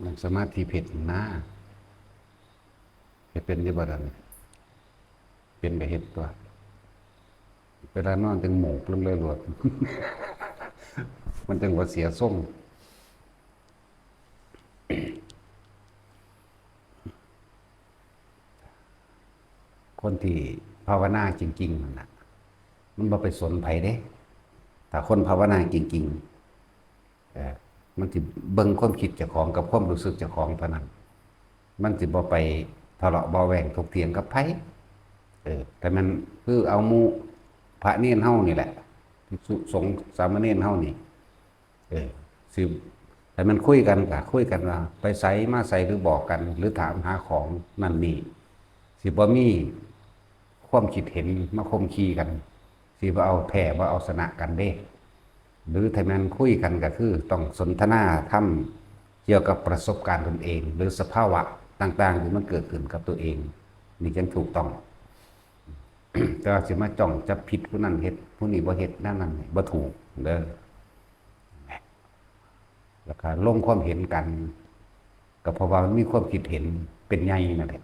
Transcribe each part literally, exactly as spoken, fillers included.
นั่งสมาธิผิดนะ เฮ็ดเป็นอยู่บ่ล่ะนี่ เป็นก็เฮ็ดตัว เวลานอนจั่งหมกลงเลยโลด มันจั่งว่าเสียทรง คนที่ภาวนาจริงๆนั่นน่ะ มันบ่ไปสนไผเด้ ถ้าคนภาวนาจริงๆ เอ่อ มันสิเบิ่งความคิดเจ้าของกับความรู้สึกเจ้าของเท่านั้น มันสิบ่ไปทะเลาะเบาะแว้งถกเถียงกับไผ เออ แต่มันคือเอาหมู่พระเณรเฮานี่แหละ ภิกษุสงฆ์สามเณรเฮานี่ เออ สิ แต่มันคุยกันก็คุยกันว่า ไปไสมาไส หรือบอกกัน หรือถามหาของนั่นนี่ สิบ่มีความคิดเห็นมาข่มขีกัน สิบ่เอาแพ้บ่เอาชนะกันเด้ หรือถ้าแม่นคุยกันก็คือต้องสนทนาธรรมเกี่ยวกับประสบการณ์ตนเอง หรือสภาวะต่างๆที่มันเกิดขึ้นกับตัวเอง นี่จั่งถูกต้อง แต่ว่าสิมาจ้องจับผิดผู้นั้นเฮ็ด ผู้นี้บ่เฮ็ด แนวนั้นนี่บ่ถูกเด้อ แล้วก็ลงความเห็นกัน ก็เพราะว่ามันมีความคิดเห็นเป็นใหญ่นั่นแหละ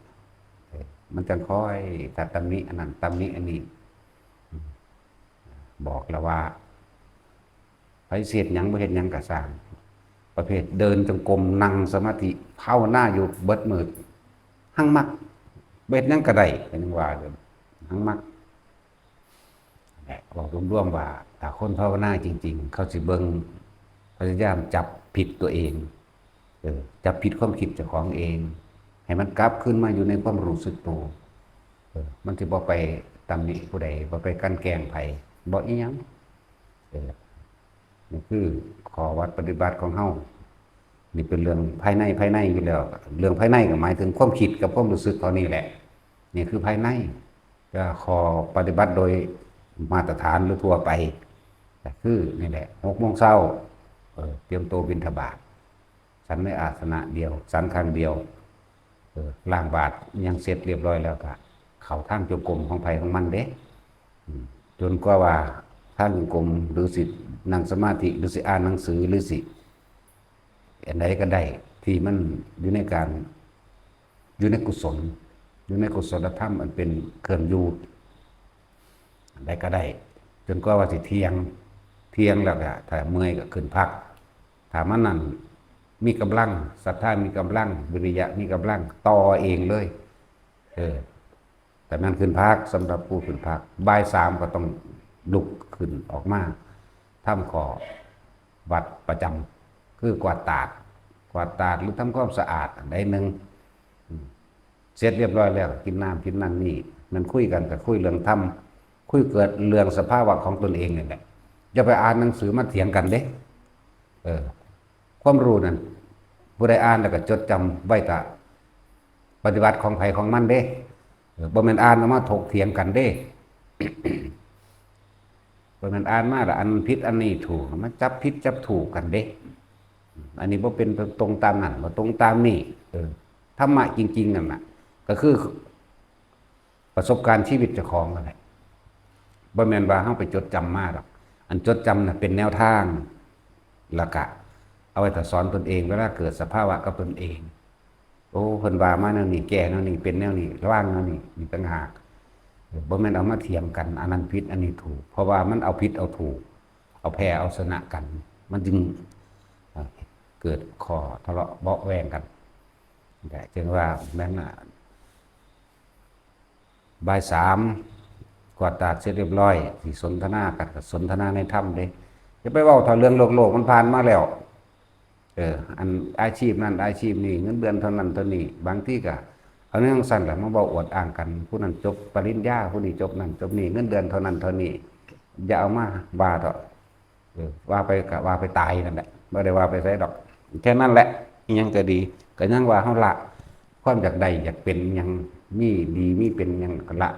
เออ มันจั่งค่อยถ้าตำหนิอันนั้น ตำหนิอันนี้ บอกแล้วว่า ไผสิเฮ็ดหยังบ่เฮ็ดหยังก็ซ่าง ประเภทเดินจงกรม นั่งสมาธิ ภาวนาอยู่เบิดมื้อ หังมัก บ่เฮ็ดหยังก็ได้ ก็ยังว่าอยู่ หังมัก และเว้ารวมๆว่า ถ้าคนภาวนาจริงๆ เขาสิเบิ่ง พยายามจับผิดตัวเอง เออ จับผิดความคิดเจ้าของเอง ให้มันกลับคืนมาอยู่ในความรู้สึกตัว เออ มันสิบ่ไปตำหนิผู้ใด บ่ไปกลั่นแกล้งไผ บ่อีหยัง เออ นี่คือข้อวัดปฏิบัติของเฮา นี่เป็นเรื่องภายใน ภายในอยู่แล้ว เรื่องภายในก็หมายถึงความคิดกับความรู้สึกเท่านี้แหละ นี่คือภายใน ก็ข้อปฏิบัติโดยมาตรฐานหรือทั่วไป ก็คือนี่แหละ หกโมงเช้า เออ เตรียมตัวบิณฑบาต ฉันในอาสนะเดียว ฉันครั้งเดียว เออ ล้างบาตรอิหยังเสร็จเรียบร้อยแล้วก็เข้าทางจงกรมของไผของมันเด้ อืม จนกว่าว่าทางจงกรม หรือสินั่งสมาธิ หรือสิอ่านหนังสือ หรือสิอันใดก็ได้ ที่มันอยู่ในการ อยู่ในกุศล อยู่ในกุศลธรรมอันเป็นเครื่องอยู่ อันใดก็ได้ จนกว่าว่าสิเที่ยง เที่ยงแล้วก็ถ้าเมื่อยก็ขึ้นพัก ถ้ามันนั่นมีกำลัง ศรัทธามีกำลัง วิริยะมีกำลัง ต่อเองเลย เออ แต่มันขึ้นพัก สำหรับผู้ขึ้นพัก บ่ายสามก็ต้องลุกขึ้นออกมาทำข้อวัดประจำ คือกวาดตาด กวาดตาดหรือทำความสะอาดอันใดหนึ่ง อืม เสร็จเรียบร้อยแล้ว กินน้ำกินนั่นนี่ มันคุยกันก็คุยเรื่องธรรม คุยเกิดเรื่องสภาวะของตนเองนี่แหละ อย่าไปอ่านหนังสือมาเถียงกันเด้ เออ ความรู้นั่น ผู้ใดอ่านแล้วก็จดจำไว้ แต่ปฏิบัติของไผของมันเด้ เออ บ่แม่นอ่านแล้วมาถกเถียงกันเด้ บ่แม่นอ่านมาแล้วอันผิดอันนี้ถูก มาจับผิดจับถูกกันเด้ อันนี้บ่เป็นตรงตามนั้น บ่ตรงตามนี้ เออ ธรรมะจริงๆนั่นน่ะ ก็คือประสบการณ์ชีวิตเจ้าของนั่นแหละ บ่แม่นว่าเฮาไปจดจำมาดอก อันจดจำน่ะเป็นแนวทาง แล้วก็เอาไว้ถ้าสอนตนเอง เวลาเกิดสภาวะกับตนเอง โอ้ เพิ่นว่ามาแนวนี้ แก้แนวนี้ เป็นแนวนี้ ระวังแนวนี้ นี่ต่างหาก บ่แม่นเอามาเถียงกัน อันนั้นผิด อันนี้ถูก เพราะว่ามันเอาผิดเอาถูก เอาแพ้เอาชนะกัน มันจึง เอ่อ เกิดข้อทะเลาะเบาะแว้งกัน แต่จึงว่าแม่นน่ะ บ่ายสาม กวาดตาดเสร็จเรียบร้อย สิสนทนากันก็สนทนาในธรรมเด้ อย่าไปเว้าเท่าเรื่องโลก โลกมันผ่านมาแล้ว เออ อันอาชีพนั้นอาชีพนี้ เงินเดือนเท่านั้นเท่านี้ บางทีก็เอาเรื่องสั้นแหละมาเว้าอวดอ้างกัน ผู้นั้นจบปริญญา ผู้นี้จบนั่นจบนี่ เงินเดือนเท่านั้นเท่านี้ อย่าเอามาว่าเถาะ เออ ว่าไปก็ว่าไปตายนั่นแหละ บ่ได้ว่าไปไสดอก แค่นั้นแหละ อิหยังก็ดี ก็ยังว่าเฮาละความอยากได้อยากเป็น ยังมีดีมีเป็น ยังก็ละ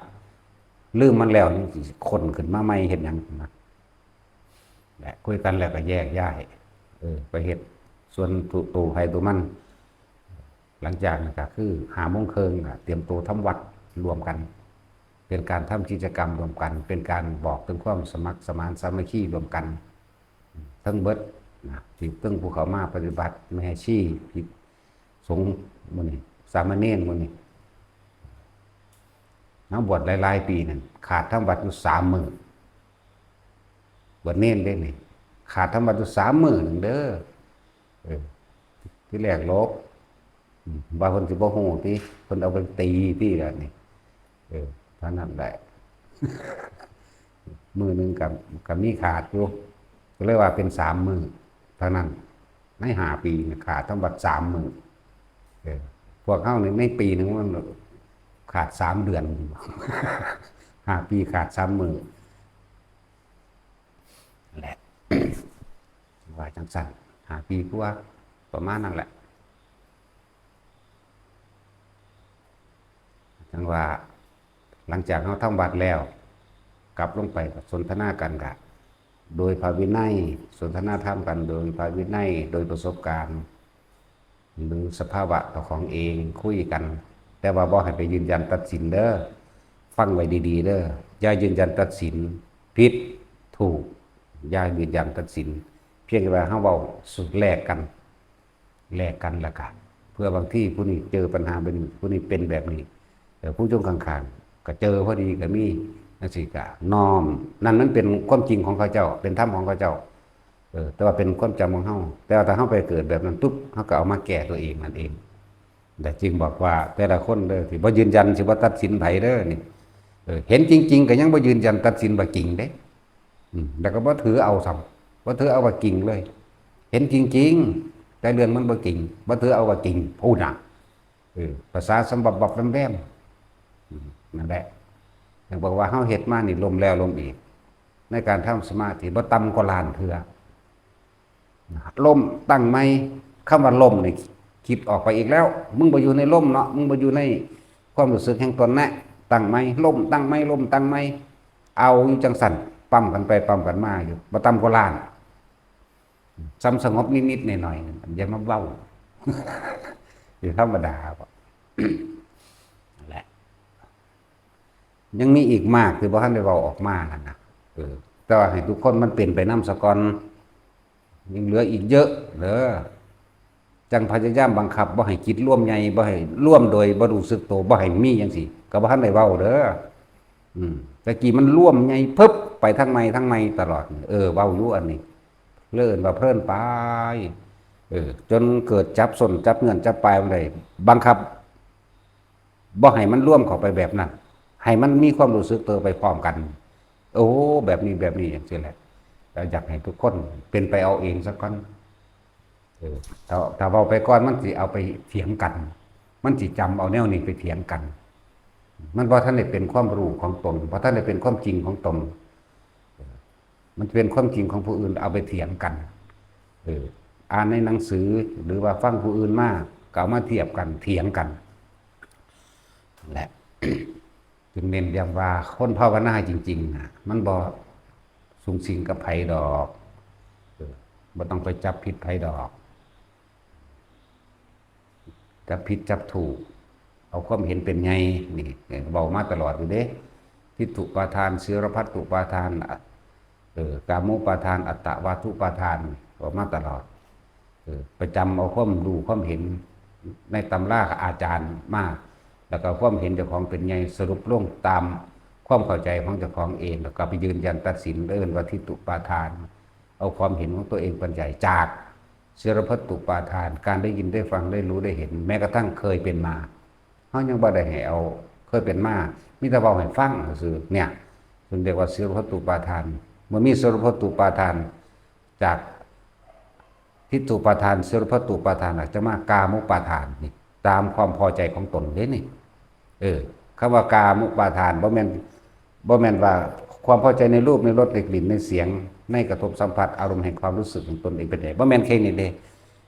ลืมมันแล้ว ยังสิค้นขึ้นมาใหม่เฮ็ดหยังนะ และคุยกันแล้วก็แยกย้าย เออ ไปเฮ็ดส่วนตัว ตัวไผตัวมัน หลังจากนั้นก็คือห้าโมงครึ่งก็เตรียมตัวทำวัดรวมกัน เป็นการทำกิจกรรมรวมกัน เป็นการบอกถึงความสมัครสมานสามัคคีรวมกัน ทั้งเบิดนะ ที่เพิ่งผู้เข้ามาปฏิบัติ แม่ชี ภิก สงฆ์หมู่นี้ สามเณรหมู่นี้ เฮาบวชหลายๆปีนั่น ขาดทำวัตรอยู่สามมื้อ บวชเณรเด้นี่ ขาดทำวัตรอยู่สามมื้อหนึ่งเด้อ เออ ที่แรกหลบ อืม ว่าเพิ่นสิบ่ฮู้ติ เพิ่นเอาไปตีติล่ะนี่ เออ เท่านั้นแหละ มื้อหนึ่งก็ ก็มีขาดอยู่ ก็เลยว่าเป็นสามมื้อเท่านั้น ในห้าปีนี่ขาดทำวัตรสามมื้อ เออ พวกเฮานี่ในปีหนึ่งมันขาดสามเดือน ห้าปีขาดสามมื้อ นั่นแหละ ว่าจังซั่น ห้าปีกว่า ประมาณนั้นแหละ จังว่า หลังจากเฮาทำวัตรแล้ว กลับลงไปก็สนทนากันกะ โดยพระวินัย สนทนาธรรมกันโดยพระวินัย โดยประสบการณ์ หรือสภาวะเจ้าของเอง คุยกัน แต่ว่าบ่ให้ไปยืนยันตัดสินเด้อ ฟังไว้ดีๆเด้อ อย่ายืนยันตัดสิน ผิด ถูก อย่ายืนยันตัดสิน เพียงแต่ว่าเฮาเว้าสู่แลกกัน แลกกันละกะ เพื่อบางทีผู้นี้เจอปัญหาแบบนี้ ผู้นี้เป็นแบบนี้ เออ ผู้อยู่ข้างๆ ก็เจอพอดีก็มี จังซี้ก็น้อม นั่นมันเป็นความจริงของเขาเจ้า เป็นธรรมของเขาเจ้า เออ แต่ว่าเป็นความจำของเฮา แต่ว่าถ้าเฮาไปเกิดแบบนั้นปุ๊บ เฮาก็เอามาแก้ตัวเองนั่นเอง แต่จึงบอกว่าแต่ละคนเด้อ ที่บ่ยืนยัน สิบ่ตัดสินไผเด้อนี่ เออ เห็นจริงๆ ก็ยังบ่ยืนยันตัดสินว่าจริงเด้ อืม แล้วก็บ่ถือเอาซ้ำ บ่ถือเอาว่าจริงเลย เห็นจริงๆ แต่เรื่องมันบ่จริง บ่ถือเอาว่าจริง พูดน่ะ เออ ภาษาสำบับบับแวมแวม อืม นั่นแหละ ยังบอกว่าเฮาเฮ็ดมานี่ล้มแล้วล้มอีก ในการทำสมาธิบ่ต่ำกว่าล้านเทื่อ ล้มตั้งใหม่ คำว่าล้มนี่คิดออกไปอีกแล้ว มึงบ่อยู่ในล้มเนาะ มึงบ่อยู่ในความรู้สึกแห่งตนนะ ตั้งใหม่ ล้มตั้งใหม่ ล้มตั้งใหม่ เอาอยู่จังซั่น ปั๊มกันไปปั๊มกันมาอยู่ บ่ต่ำกว่าล้าน ซ้ำสงบนิดๆหน่อยๆ อย่ามาเว้า อยู่ธรรมดาบ่ นั่นแหละ ยังมีอีกมากที่บ่ทันได้เว้าออกมาหั่นนะ เออ แต่ว่าให้ทุกคนมันเป็นไปนำซะก่อน ยังเหลืออีกเยอะเด้อ จั่งพยายามบังคับบ่ให้จิตรวมใหญ่ บ่ให้รวมโดยบ่รู้สึกโต บ่ให้มีจังซี้ ก็บ่ทันได้เว้าเด้อ อืม แต่กี้มันรวมใหญ่ปึ๊บ ไปทางใหม่ทางใหม่ตลอด เออ เว้าอยู่อันนี้ เลยเอิ้นว่าเพลินไป เออ จนเกิดจับส้นจับเงื่อนจับปลายมันได้ บังคับ บ่ให้มันรวมเข้าไปแบบนั้น ให้มันมีความรู้สึกตัวไปพร้อมกัน โอ้ แบบนี้ แบบนี้ จังซี้แหละ แล้วอยากให้ทุกคนเป็นไปเอาเองซะก่อน เออ ถ้า ถ้าเว้าไปก่อน มันสิเอาไปเถียงกัน มันสิจำเอาแนวนี้ไปเถียงกัน มันบ่ทันได้เป็นความรู้ของตน บ่ทันได้เป็นความจริงของตน เออ มันเป็นความจริงของผู้อื่น เอาไปเถียงกัน เออ อ่านในหนังสือ หรือว่าฟังผู้อื่นมา ก็เอามาเทียบกัน เถียงกัน นั่นแหละ จึงเน้นย้ำว่าคนภาวนาจริงๆน่ะ มันบ่สุงสิงกับไผดอก เออ บ่ต้องไปจับผิดไผดอก จับผิดจับถูก เอาความเห็นเป็นใหญ่ นี่ เออ เว้ามาตลอดอยู่เด้ ทิฏฐุปาทาน สีลพัตตุปาทาน อะ เออ กามุปาทาน อัตตวาทุปาทาน เว้ามาตลอด เออ ไปจำเอาความรู้ความเห็นในตำราอาจารย์มา แล้วก็ความเห็นเจ้าของเป็นใหญ่ สรุปลงตามความเข้าใจของเจ้าของเอง แล้วก็ไปยืนยันตัดสิน เอิ้นว่าทิฏฐุปาทาน เอาความเห็นของตัวเองเป็นใหญ่ จากสีลพัตตุปาทาน การได้ยินได้ฟังได้รู้ได้เห็น แม้กระทั่งเคยเป็นมา เฮายังบ่ได้ให้เอาเคยเป็นมา มีแต่เว้าให้ฟังซื่อๆ เนี่ย เพิ่นเรียกว่าสีลพัตตุปาทาน เมื่อมีสีลพัตตุปาทาน จากทิฏฐุปาทาน สีลพัตตุปาทาน อาจจะมากามุปาทานนี่ ตามความพอใจของตนเด้นี่ เออ คำว่ากามุปาทาน บ่แม่น บ่แม่นว่าความพอใจในรูป ในรส ในกลิ่น ในเสียง ในกระทบสัมผัส อารมณ์แห่งความรู้สึกของตนเองเป็นใด บ่แม่นแค่นี้เด้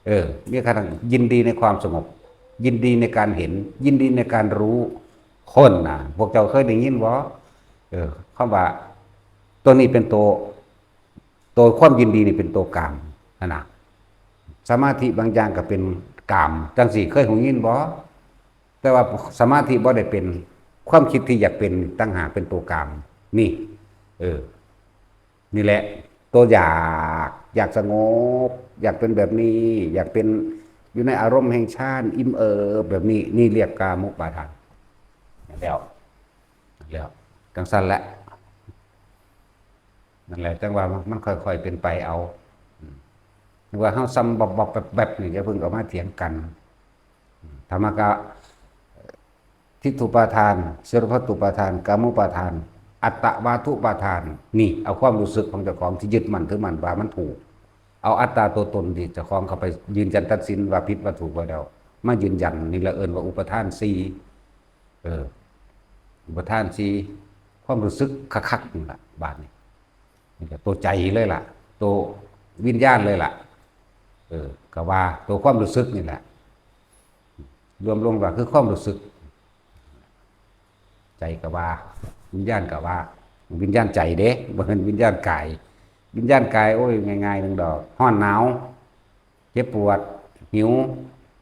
เออ มีกระทั่งยินดีในความสงบ ยินดีในการเห็น ยินดีในการรู้ คนน่ะ พวกเจ้าเคยได้ยินบ่ เออ คำว่า ตัวนี้เป็นตัว ตัวความยินดีนี่เป็นตัวกามหั่นน่ะ สมาธิบางอย่างก็เป็นกาม จังซี้เคยได้ยินบ่ แต่ว่าสมาธิบ่ได้เป็น ความคิดที่อยากเป็นต่างหากเป็นตัวกาม นี่ เออ นี่แหละ ตัวอยาก อยากสงบ อยากเป็นแบบนี้ อยากเป็น อยู่ในอารมณ์แห่งฌานอิ่มเอิบแบบนี้ นี่เรียกกามุปาทาน แล้ว แล้วจังซั่นแหละ นั่นแหละจังว่ามันค่อยๆเป็นไปเอา อืม นึกว่าเฮาซ้ำบอบๆแป๊บๆนี่ อย่าเพิ่งเอามาเถียงกัน อืม ธรรมะกะ ทิฏฐุปาทาน เสรพัตตุปาทาน กามุปาทาน อัตตวาทุปาทาน นี่ เอาความรู้สึกของเจ้าของที่ยึดมั่นถือมั่นว่ามันถูก เอาอัตตาตัวตนที่เจ้าของเข้าไปยืนยันตัดสินว่าผิดว่าถูกไว้แล้ว มายืนยัน นี่แหละเอิ้นว่าอุปาทานสี่ เออ อุปาทานสี่ ความรู้สึกคักๆนี่ล่ะ บาดนี้ นี่ก็ตัวใจเลยล่ะ ตัววิญญาณเลยล่ะ เออ ก็ว่าตัวความรู้สึกนี่แหละ รวมลงว่าคือความรู้สึก ใจก็ว่า วิญญาณก็ว่า วิญญาณใจเด้ บ่แม่นวิญญาณกาย วิญญาณกาย โอ้ย ง่ายๆหนึ่งดอก ร้อนหนาว เจ็บปวด หิว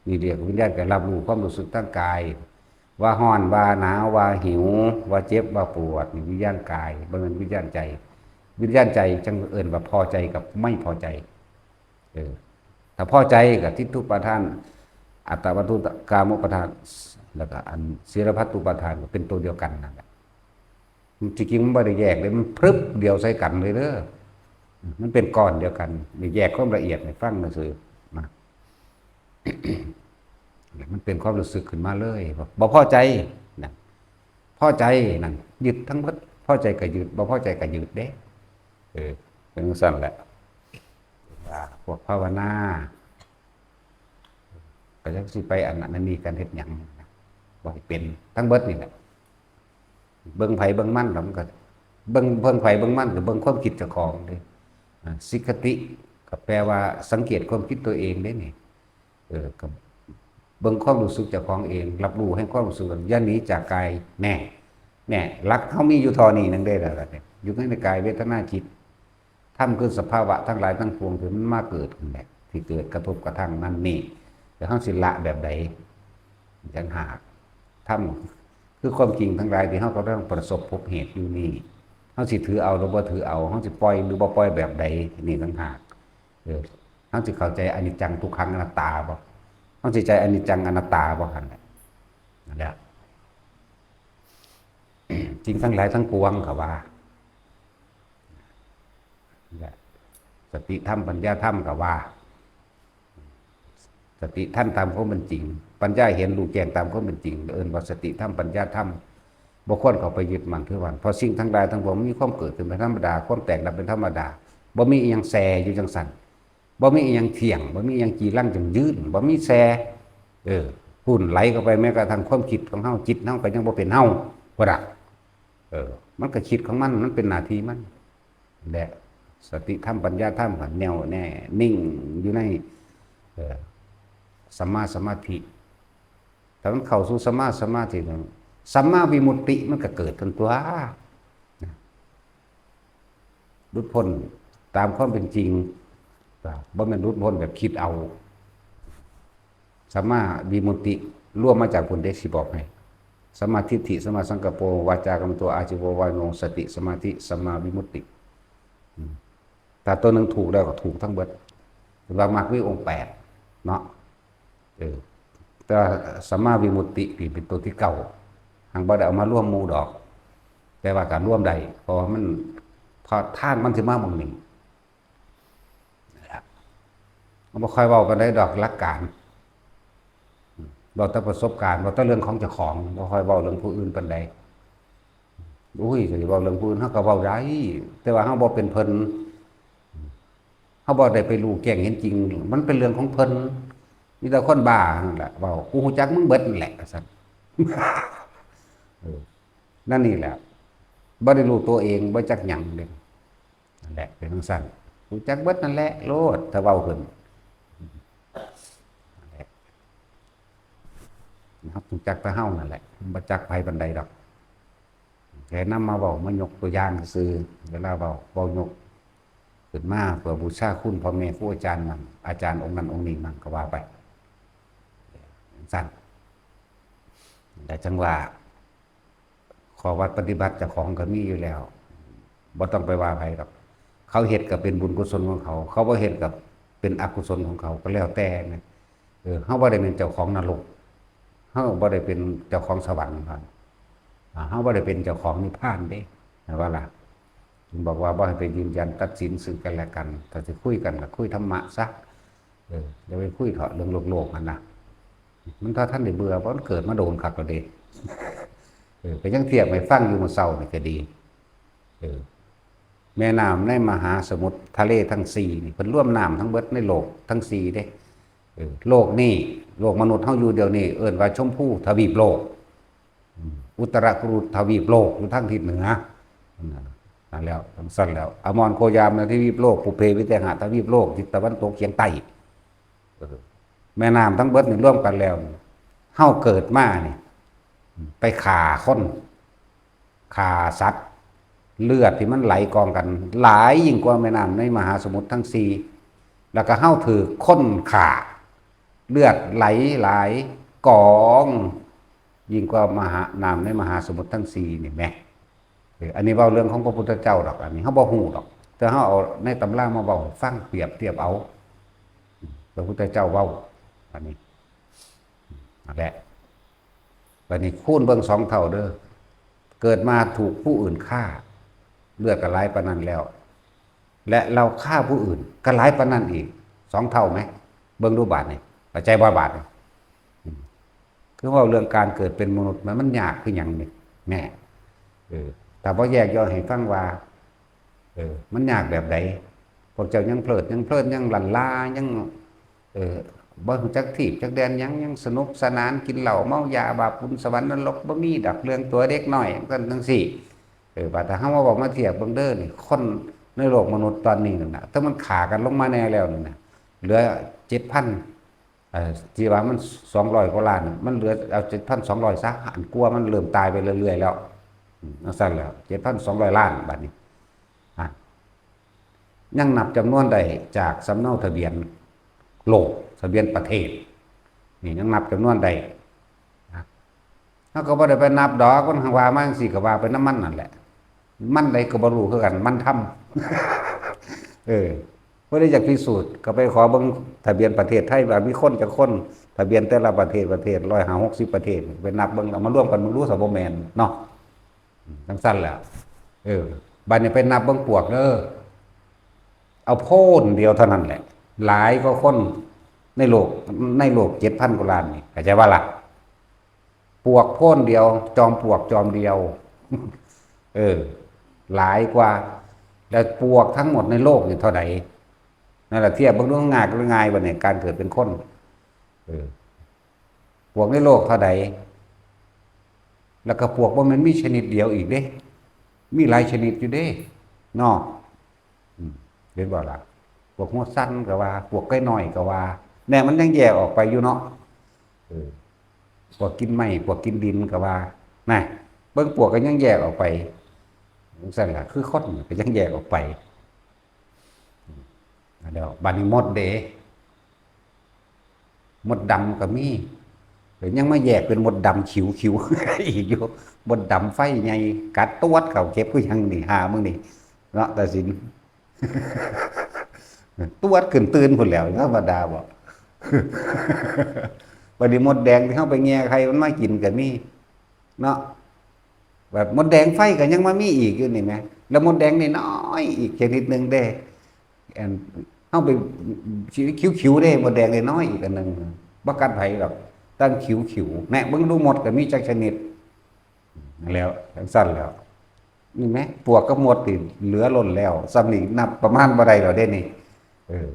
นี่เรียกวิญญาณกาย รับรู้ความรู้สึกทางกาย ว่าร้อน ว่าหนาว ว่าหิว ว่าเจ็บ ว่าปวด นี่วิญญาณกาย บ่แม่นวิญญาณใจ วิญญาณใจจั่งเอิ้นว่าพอใจกับไม่พอใจ เออ ถ้าพอใจก็ทิฏฐุปาทาน อัตตวาทุ กามุปาทาน แล้วก็อันเสรพัตตุปาทานก็เป็นตัวเดียวกันนั่นแหละ ที่จริงมันบ่ได้แยกเลย มันพรึบเดียวใส่กันเลยเด้อ มันเป็นก้อนเดียวกัน นี่แยกความละเอียดให้ฟังซื่อๆ นะ มันเป็นความรู้สึกขึ้นมาเลย บ่พอใจนะ พอใจนั่น ยึดทั้งหมด พอใจก็ยึด บ่พอใจก็ยึดเด้ เออ เป็นจั่งซั่นแหละ ว่าพวกภาวนา ก็จักสิไปอันนั้นอันนี้กันเฮ็ดหยัง บ่ให้เป็น ทั้งเบิดนี่แหละ เบิ่งไผเบิ่งมัน แล้วมันก็ เบิ่ง เบิ่งไผเบิ่งมัน ก็เบิ่งความคิดเจ้าของเด้ อ่า สิกขติ ก็แปลว่าสังเกตความคิดตัวเองเด้นี่ เออ ก็เบิ่งความรู้สึกเจ้าของเอง รับรู้ให้ความรู้สึก อย่าหนีจากกาย แน่ แน่ หลักเฮามีอยู่เท่านี้หนึ่งเด้ล่ะเนี่ย อยู่ในกาย เวทนา จิต ธรรมคือสภาวะทั้งหลายทั้งปวงที่มันมาเกิดนั่นแหละ ที่เกิดกระทบกระทั่งนั่นนี่ แต่เฮาสิละแบบใด จั่งหาก ธรรมคือความจริงทั้งหลายที่เฮากำลังประสบพบเหตุอยู่นี่ เฮาสิถือเอาหรือบ่ถือเอา เฮาสิปล่อยหรือบ่ปล่อยแบบใด นี่ต่างหาก เออ เฮาสิเข้าใจอนิจจังทุกขังอนัตตาบ่ เฮาสิใจอนิจจังอนัตตาบ่ หั่นแหละ นั่นแหละ สิ่งทั้งหลายทั้งปวงก็ว่า และสติธรรมปัญญาธรรมก็ว่า สติทันตามความเป็นจริง ปัญญาเห็นรู้แจ้งตามความเป็นจริง เอิ้นว่าสติธรรมปัญญาธรรม บ่ควรเข้าไปยึดมั่นถือมั่น เพราะสิ่งทั้งหลายทั้งปวงมีความเกิดขึ้นเป็นธรรมดา ความแตกดับเป็นธรรมดา บ่มีอิหยังแซ่อยู่จั่งซั่น บ่มีอิหยังเที่ยง บ่มีอิหยังจีรังยั่งยืน บ่มีแซ่ เออ พุ่นไหลเข้าไป แม้กระทั่งความคิดของเฮา จิตเฮาก็ยังบ่เป็นเฮา บ่ดะ เออ มันก็คิดของมัน มันเป็นหน้าที่มัน และสติธรรมปัญญาธรรมก็แน่วแน่นิ่งอยู่ใน เอ่อ สัมมาสมาธิ ถ้ามันเข้าสู่สัมมาสมาธิแล้ว สัมมาวิมุตติมันก็เกิดทันตัว หลุดพ้นตามความเป็นจริง บ่แม่นหลุดพ้นแบบคิดเอา สัมมาวิมุตติรวมมาจากพุ้นเด้ สิบอกให้ สัมมาทิฏฐิ สัมมาสังกัปโป วาจากัมมันโต อาชีวะวายโม สติ สมาธิ สัมมาวิมุตติ อืม ถ้าตัวหนึ่งถูกแล้วก็ถูกทั้งเบิด เพิ่นว่ามรรคมีองค์แปดเนาะ เออ แต่ว่าสัมมาวิมุตตินี่เป็นตัวที่เก้า หังบ่ได้เอามารวมหมู่ดอก แต่ว่าก็รวมได้ เพราะว่ามัน เพราะทางมันสิมาหม่องนี้ นั่นล่ะ มันบ่ค่อยเว้าปานใดดอกหลักการ เว้าแต่ประสบการณ์ เว้าแต่เรื่องของเจ้าของ บ่ค่อยเว้าเรื่องผู้อื่นปานใด อุ้ย สิเว้าเรื่องผู้อื่น เฮาก็เว้าได้ แต่ว่าเฮาบ่เป็นเพิ่น เฮาบ่ได้ไปรู้แจ้งเห็นจริง มันเป็นเรื่องของเพิ่น มีแต่คนบ้านั่นแหละเว้า "กูรู้จักมึงเบิดนั่นแหละ" ว่าซั่น เออ นั่นนี่แหละ บ่ได้รู้ตัวเอง บ่จักหยังเด้ นั่นแหละ เป็นจั่งซั่น รู้จักเบิดนั่นแหละ โลด ถ้าเว้าขึ้น นั่นแหละ เฮารู้จักแต่เฮานั่นแหละ บ่จักไผปานใดดอก แค่นำมาเว้า มายกตัวอย่างซื่อ เวลาเว้า เว้ายกขึ้นมาเพื่อบูชาคุณพ่อแม่ครูอาจารย์มั่ง อาจารย์องค์นั้นองค์นี้มั่งก็ว่าไป จั่งซั่น แต่จั่งว่า ข้อวัดปฏิบัติเจ้าของก็มีอยู่แล้ว บ่ต้องไปว่าไผดอก เขาเฮ็ดก็เป็นบุญกุศลของเขา เขาบ่เฮ็ดก็เป็นอกุศลของเขา ก็แล้วแต่นะ เออ เฮาบ่ได้เป็นเจ้าของนรก เฮาบ่ได้เป็นเจ้าของสวรรค์ครับ อ่า เฮาบ่ได้เป็นเจ้าของนิพพานเด้ เห็นบ่ล่ะ ถึงบอกว่าบ่ให้ไปยืนยันตัดสินซึ่งกันและกัน ถ้าสิคุยกันก็คุยธรรมะซะ เออ อย่าไปคุยเถาะเรื่องโลกๆ หั่นนะ มันถ้าท่านได้เบื่อ เพราะมันเกิดมาโดนคักแล้วเด้ เออ ก็ยังเทียบให้ฟังอยู่มื้อเช้านี่ก็ดี เออ แม่น้ำในมหาสมุทรทะเลทั้งสี่นี่ เพิ่นรวมน้ำทั้งเบิดในโลกทั้งสี่เด้ เออ โลกนี่ โลกมนุษย์เฮาอยู่เดี๋ยวนี้ เอิ้นว่าชมพูทวีปโลก อืม อุตรกุรุทวีปโลก อยู่ทางทิศเหนือ นั่นแหละ จั่งซั่นแล้ว อมรโคยามในทวีปโลก ปุพเพวิเทหะทวีปโลก ทิศตะวันตกเฉียงใต้ เออ แม่น้ำทั้งเบิดนี่รวมกันแล้วนี่ เฮาเกิดมานี่ ไปฆ่าคน ฆ่าสัตว์ เลือดที่มันไหลกองกัน หลายยิ่งกว่าแม่น้ำในมหาสมุทรทั้งสี่ แล้วก็เฮาถืกคนฆ่า เลือดไหลหลายกอง ยิ่งกว่ามหา น้ำในมหาสมุทรทั้งสี่นี่แหม เออ อันนี้เว้าเรื่องของพระพุทธเจ้าดอก อันนี้เฮาบ่ฮู้ดอก แต่เฮาเอาในตำรามาเว้าให้ฟัง เปรียบเทียบเอา พระพุทธเจ้าเว้า อันนี้ นั่นแหละ บัดนี้คูณเบิ่งสองเท่าเด้อ เกิดมาถูกผู้อื่นฆ่า เลือดก็ไหลปานนั้นแล้ว และเราฆ่าผู้อื่นก็ไหลปานนั้นอีก สองเท่าไหม เบิ่งดูบาดนี่ เข้าใจบ่บาดนี่ อืม คือเว้าเรื่องการเกิดเป็นมนุษย์ มัน มันยากคือหยังนี่ แน่ เออ ถ้าบ่แยกย่อยให้ฟังว่า เออ มันยากแบบใด พวกเจ้ายังเพลิด ยังเพลิน ยังหลั่นล้า ยัง เออ บ่รู้จักทีบจักแดนหยัง ยังสนุกสนาน กินเหล้าเมายา บาปบุญสวรรค์นรก บ่มีดอก เรื่องตัวเด็กน้อย จั่งซั้นจั่งซี้ เออ บาดถ้าเฮามาบอกมาเทียบเบิ่งเด้อนี่ คนในโลกมนุษย์ตอนนี้นั่นน่ะ ถ้ามันฆ่ากันลงมาแน่แล้วนั่นน่ะ เหลือเจ็ดพัน เอ่อ ที่ว่ามันสองร้อยกว่าล้านน่ะ มันเหลือเอาเจ็ดพันสองร้อยซะ อันกลัวมันเริ่มตายไปเรื่อยๆแล้ว อืม จั่งซั้นแล้ว เจ็ดพันสองร้อยล้าน บาดนี้ อ่ะ ยังนับจำนวนได้จากสำเนาทะเบียนโลก ทะเบียนประเทศ นี่ยังนับจำนวนได้ นะ เฮาก็บ่ได้ไปนับดอก มันว่ามาจั่งซี้ก็ว่าไปนำมันนั่นแหละ มันใดก็บ่รู้คือกัน มันธรรม เออ บ่ได้อยากพิสูจน์ ก็ไปขอเบิ่งทะเบียนประเทศไทยว่ามีคนจักคน ทะเบียนแต่ละประเทศ ประเทศร้อยห้าหกสิบประเทศ ไปนับเบิ่ง เอามารวมกันเบิ่งดู ซะบ่แม่นเนาะ อืม จั่งซั้นแหละ เออ บัดนี้ไปนับเบิ่งปวกเด้อ เอาโพนเดียวเท่านั้นแหละ หลายกว่าคนในโลก ในโลกเจ็ดพันกว่าล้านนี่ เข้าใจบ่ล่ะ ปวกโพนเดียว จอมปวกจอมเดียว เออ หลายกว่า แล้วปวกทั้งหมดในโลกนี่เท่าใด นั่นแหละ เทียบเบิ่งดู ง่ายหรือง่ายบ่เนี่ย การเกิดเป็นคน เออ ปวกในโลกเท่าใด แล้วก็ปวกบ่แม่นมีชนิดเดียวอีกเด้ มีหลายชนิดอยู่เด้ เนาะ อืม เห็นบ่ล่ะ ปวกหัวสั้นก็ว่า ปวกไก่น้อยก็ว่า แน่ มันยังแยกออกไปอยู่เนาะ เออ ปวกกินไม้ ปวกกินดินก็ว่า นะ เบิ่งปวกก็ยังแยกออกไป จั่งซั้นล่ะ คือคนก็ยังแยกออกไป อืม แล้วบัดนี้มดเด้ มดดำก็มี เดี๋ยวยังมาแยกเป็นมดดำขิวๆ อีกอยู่ มดดำไฟใหญ่ กัดตวดเข้า เจ็บคือหยังนี่ หามึงนี่ เนาะ ตาสิน ตวดขึ้นตื่นพู้นแหล้ว ธรรมดาบ่ บัดนี้มดแดงที่เฮาไปแย่ไข่มันมากินก็มี เนาะ แบบมดแดงไฟก็ยังมามีอีกอยู่นี่แหม แล้วมดแดงน้อยๆอีกชนิดหนึ่งเด้ อัน เฮาไป ขิวๆเด้ มดแดงน้อยๆอีกอันหนึ่ง บ่กัดไผดอก ตั้งขิวๆ แน่ เบิ่งดูมดก็มีจักชนิด แล้ว จั่งซั้นแล้ว นี่แหม ปวกกับมดนี่เหลือล้นแล้ว ส่ำนี้นับประมาณบ่ได้แล้วเด้นี่ เออ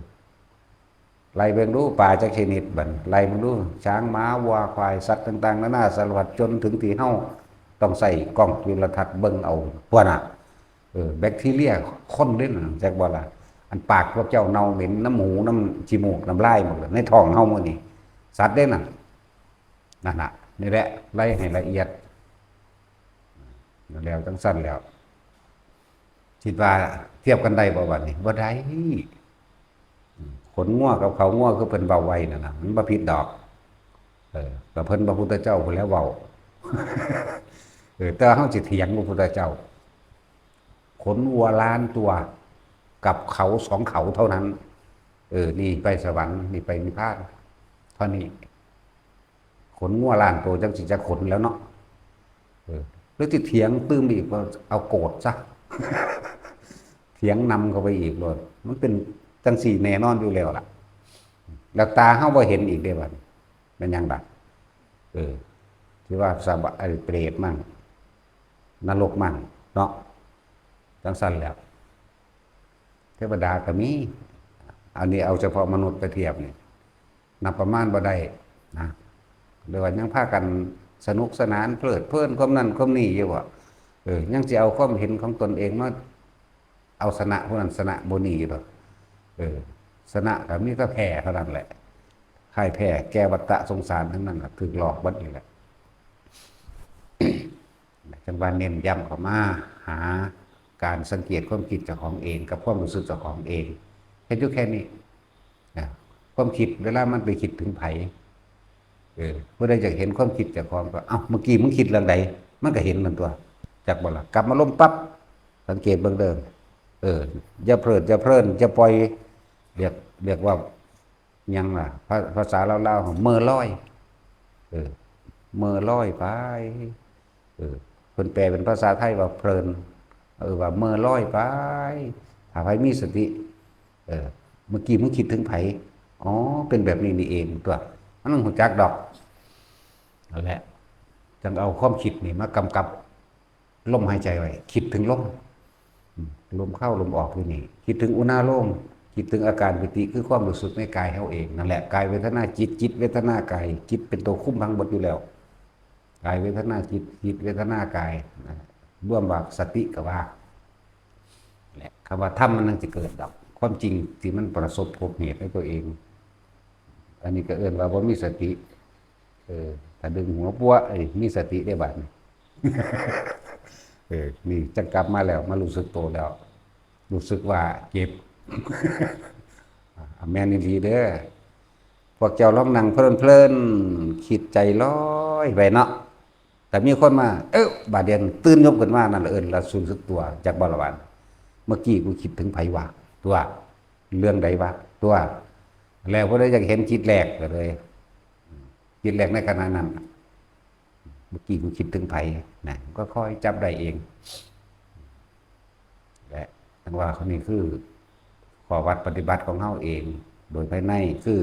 ไล่เบิ่งดูปลาจักชนิดบัด ไล่เบิ่งดู ช้าง ม้า วัว ควาย สัตว์ต่างๆ นานาสารพัด จนถึงที่เฮาต้องใช้กล้องจุลทรรศน์เบิ่งเอา พวกน่ะ เออ แบคทีเรียคนเด้นั่น จักบ่ล่ะ อันปากพวกเจ้าเน่าเหม็นน้ำหู น้ำขี้มูก น้ำลายหมดเลย ในท้องเฮามื้อนี้ สัตว์เด้นั่น นั่นน่ะ นี่แหละ ไล่ให้ละเอียด แล้วจั่งซั้นแล้ว คิดว่าเทียบกันได้บ่บัดนี้ บ่ได้ ขนงัวกับเขางัวคือเพิ่นเว้าไว้นั่นน่ะ มันบ่ผิดดอก เออ ก็เพิ่นพระพุทธเจ้าพู้นแหล้วเว้า เออ แต่เฮาสิเถียงพระพุทธเจ้า ขนวัวล้านตัว กับเขาสองเขาเท่านั้น เออ นี่ไปสวรรค์ นี่ไปนิพพาน เท่านี้ ขนงัวล้านตัวจักสิจักขนแล้วเนาะ เออ หรือสิเถียงตื่มอีก ก็เอาโกรธซะ เถียงนำเข้าไปอีกโลด มันเป็นจั่งซี้แน่นอนอยู่แล้วล่ะ แล้วตาเฮาบ่เห็นอีกเด้บัดนี้ แม่นหยังล่ะ เออ ที่ว่าสบะ ไอ้เปรตมั่ง นรกมั่ง เนาะ จั่งซั้นแหล้ว เทวดาก็มี อันนี้เอาเฉพาะมนุษย์ไปเทียบนี่ นับประมาณบ่ได้นะ หรือว่ายังพากันสนุกสนานเพลิดเพลินความนั่นความนี่อยู่บ่ เออ ยังสิเอาความเห็นของตนเองมาเอาชนะผู้นั้นชนะผู้นี้อยู่บ่ เออ ชนะก็มีแต่แพ้เท่านั้นแหละ พ่ายแพ้แก่วัฏฏะสงสารทั้งนั้นล่ะ ถูกหลอกเบิดนี่แหละ จั่งว่าเน้นย้ำเข้ามาหาการสังเกตความคิดเจ้าของเองกับความรู้สึกเจ้าของเอง เฮ็ดอยู่แค่นี้นะ ความคิดเวลามันไปคิดถึงไผ เออ ผู้ใดอยากเห็นความคิดเจ้าของก็ เอ้า เมื่อกี้มึงคิดเรื่องใด มันก็เห็นนั่นตัว จักบ่ล่ะ กลับมาลมปั๊บ สังเกตเบิ่งเด้อ เออ อย่าเพลิด อย่าเพลิน อย่าปล่อย เรียก เรียกว่า หยังล่ะ ภา ภาษาลาวๆ เม่อลอย เออ เม่อลอยไป เออ เพิ่นแปลเป็นภาษาไทยว่าเพลิน เออ ว่าเม่อลอยไป ถ้าไผมีสติ เออ เมื่อกี้มึงคิดถึงไผ อ๋อ เป็นแบบนี้นี่เองตัว มันต้องรู้จักดอก นั่นแหละ จั่งเอาความคิดนี่มากำกับ ลมหายใจไว้ คิดถึงลม อืม ลมเข้าลมออกอยู่นี่ คิดถึงอุณาโลม คิดถึงอาการปีติ คือความรู้สึกในกายเฮาเอง นั่นแหละ กายเวทนาจิต จิตเวทนากาย จิตเป็นตัวคุมทั้งหมดอยู่แล้ว กายเวทนาจิต จิตเวทนากายนะ รวมว่าสติก็ว่า แหละ คำว่าธรรมมันจั่งสิเกิดดอก ความจริงที่มันประสบพบเหตุในตัวเอง อันนี้ก็เอิ้นว่าบ่มีสติ เออ ถ้าดึงหัวปัว เอ้ย มีสติได้บัดนี้ เออ นี่จั่งกลับมาแล้ว มารู้สึกตัวแล้ว รู้สึกว่าเจ็บ อ่ะ แม่นอีหลีเด้อ พวกเจ้าลองนั่งเพลินๆ คิดใจลอยไปเนาะ แต่มีคนมา เอ้อ บาดเดียวตื่นยกขึ้นมา นั่นล่ะเอิ้นว่ารู้สึกตัว จักบ่ล่ะบาด เมื่อกี้กูคิดถึงไผวะ ตัว เรื่องใดวะ ตัว แล้วผู้ใดอยากเห็นจิตแลกก็เลย จิตแลกในขณะนั้น เมื่อกี้กูคิดถึงไผนะ ก็ค่อยจับได้เอง และจั่งว่าข้อนี้คือข้อวัดปฏิบัติของเฮาเอง โดยภายในคือ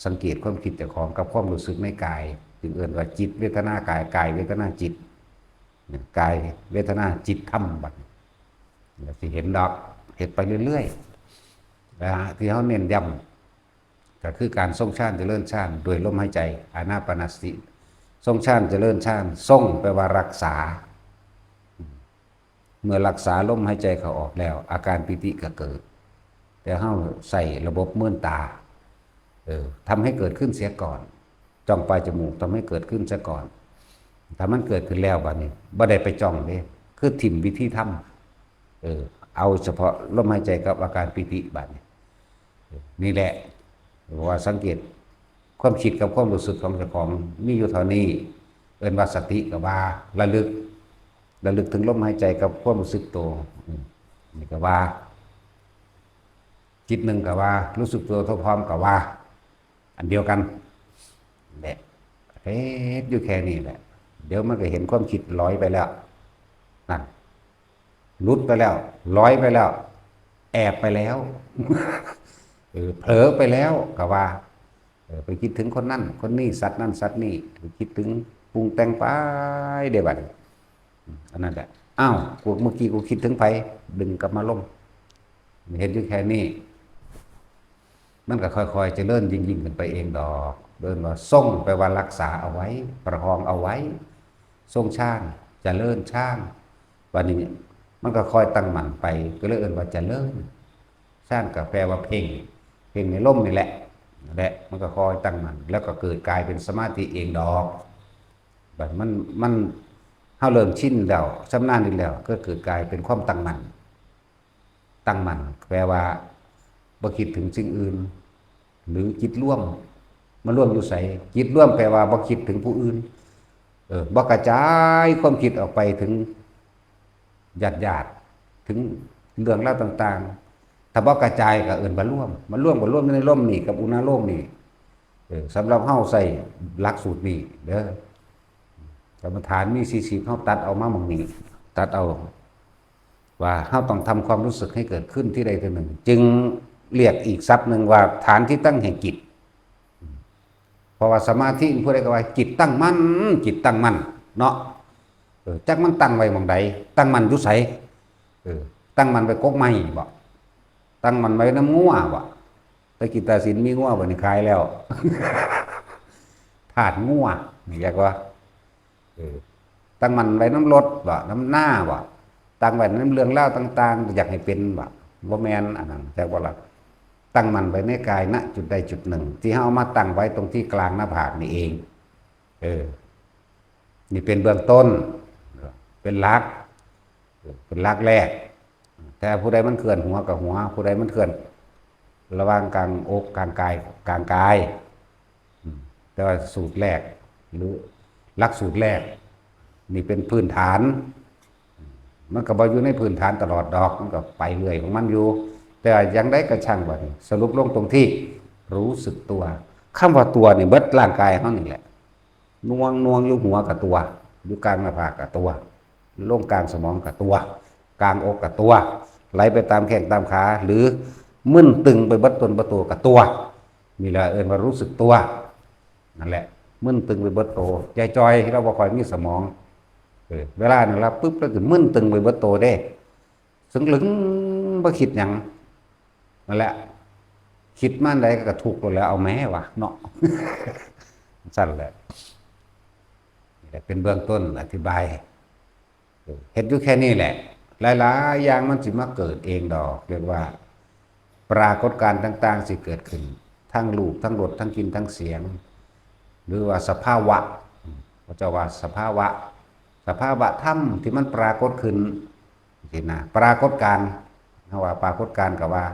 สังเกตความคิดเจ้าของกับความรู้สึกในกาย จึงเอิ้นว่าจิตเวทนากาย กายเวทนาจิต กายเวทนาจิตธรรมบัดนี้ แล้วสิเห็นดอก เฮ็ดไปเรื่อยๆ นะฮะ ที่เฮาเน้นย้ำ ก็คือการทรงฌานเจริญฌานโดยลมหายใจ อานาปานสติ ทรงฌานเจริญฌาน ทรงแปลว่ารักษา เมื่อรักษาลมหายใจเข้าออกแล้ว อาการปีติก็เกิด แต่เฮาใช้ระบบเมินตา เออ ทำให้เกิดขึ้นเสียก่อน จ้องปลายจมูก ทำให้เกิดขึ้นเสียก่อน ถ้ามันเกิดขึ้นแล้วบัดนี้ บ่ได้ไปจ้องเด้ คือถิ่มวิธีทำ เออ เอาเฉพาะลมหายใจกับอาการปีติบัดนี้ นี่แหละ ว่าสังเกตความคิดกับความรู้สึกของเจ้าของมีอยู่เท่านี้ เอิ้นว่าสติก็ว่า ระลึก ระลึกถึงลมหายใจกับความรู้สึกตัว อืม นี่ก็ว่า จิตหนึ่งก็ว่า รู้สึกตัวทั่วพร้อมก็ว่า อันเดียวกัน แหละ เฮ็ดอยู่แค่นี้แหละ เดี๋ยวมันก็เห็นความคิดลอยไปแล้ว นั่น หลุดไปแล้ว ลอยไปแล้ว แอบไปแล้ว เออ เผลอไปแล้วก็ว่า เออ ไปคิดถึงคนนั้น คนนี้ สัตว์นั้น สัตว์นี้ ไปคิดถึงปรุงแต่งไปเด้บัดนี้ อันนั้นแหละ อ้าว กู เมื่อกี้กูคิดถึงไผ ดึงกลับมาลม เฮ็ดอยู่แค่นี้ มันก็ค่อยๆ เจริญยิ่งๆ ขึ้นไปเองดอก เอิ้นว่าทรง แปลว่ารักษาเอาไว้ ประคองเอาไว้ ทรงฌาน เจริญฌาน บัดนี้มันก็ค่อยตั้งมั่นไป ก็เลยเอิ้นว่าเจริญ ฌานก็แปลว่าเพ่ง เพ่งในลมนี่แหละ นั่นแหละ มันก็ค่อยตั้งมั่น แล้วก็เกิดกลายเป็นสมาธิเองดอก บัดมัน มัน เฮาเริ่มชินแล้ว ชำนาญดีแล้ว ก็เกิดกลายเป็นความตั้งมั่น ตั้งมั่น แปลว่า บ่คิดถึงสิ่งอื่น หรือจิตรวม มารวมอยู่ไส จิตรวมแปลว่าบ่คิดถึงผู้อื่น เออ บ่กระจายความคิดออกไปถึงญาติๆ ถึงเรื่องราวต่างๆ ถ้าบ่กระจายก็เอิ้นว่ารวม มารวมก็รวมอยู่ในลมนี่กับอุณาโลมนี่ เอ สำหรับเฮาใส่หลักสูตรนี้เด้อ กรรมฐานมีสี่สิบ เฮาตัดเอามาหม่องนี้ ตัดเอา ว่าเฮาต้องทำความรู้สึกให้เกิดขึ้นที่ใดที่หนึ่ง จึงเรียกอีกศัพท์หนึ่งว่าฐานที่ตั้งแห่งจิต เพราะว่าสมาธิผู้ใดก็ว่าจิตตั้งมั่น จิตตั้งมั่นเนาะ เออ จักมันตั้งไว้หม่องใด ตั้งมั่นอยู่ไส เออ ตั้งมั่นไว้กกไม้บ่ ตั้งมั่นไว้นำงัวบ่ แต่กี้ตาสินมีงัวบ่นี่ขายแล้ว ธาตุงัว นี่เรียกว่า เออ ตั้งมั่นไว้นำรถบ่ นำนาบ่ ตั้งไว้นำเรื่องราวต่างๆ อยากให้เป็นบ่ บ่แม่นอันนั้น จักบ่ล่ะ ตั้งมั่นไว้ในกาย ณ จุดใดจุดหนึ่ง ที่เฮาเอามาตั้งไว้ตรงที่กลางหน้าผากนี่เอง เออ นี่เป็นเบื้องต้น เป็นหลัก เออ เป็นหลักแรก แต่ผู้ใดมันเคลื่อนหัวกับหัว ผู้ใดมันเคลื่อนระหว่างกลางอกกลางกาย กลางกาย อืม แต่ว่าสูตรแรก หรือหลักสูตรแรก นี่เป็นพื้นฐาน มันก็บ่อยู่ในพื้นฐานตลอดดอก มันก็ไปเรื่อยของมันอยู่ แต่ว่าอย่างใดก็ช่าง บัดนี้สรุปลงตรงที่รู้สึกตัว คำว่าตัวนี่เบิดร่างกายเฮานี่แหละ หน่วงหน่วงอยู่หัวกับตัว อยู่กลางหน้าผากกับตัว ลงกลางสมองกับตัว กลางอกกับตัว ไหลไปตามแข้งตามขา หรือมึนตึงไปเบิดตนเบิดตัวกับตัว นี่แหละเอิ้นว่ารู้สึกตัว นั่นแหละ มึนตึงไปเบิดโต ยายจอยที่เราบ่ค่อยมีสมอง เออ เวลานั้นละปุ๊บ แล้วก็มึนตึงไปเบิดโตเด้ ซึ่งลึงบ่คิดหยัง นั่นแหละ คิดมาอันใดก็ทุกข์โลดแหล้ว เอาแหมวะเนาะ ซั่นแหละ นี่แหละเป็นเบื้องต้นอธิบาย เฮ็ดอยู่แค่นี้แหละ หลายๆ อย่างมันสิมาเกิดเองดอก เรียกว่า ปรากฏการณ์ต่างๆ สิเกิดขึ้น ทั้งรูป ทั้งรส ทั้งกลิ่น ทั้งเสียง หรือว่าสภาวะ เขาเจ้าว่าสภาวะ สภาวะธรรมที่มันปรากฏขึ้น สินะ ปรากฏการณ์ เฮาว่าปรากฏการณ์ก็ว่า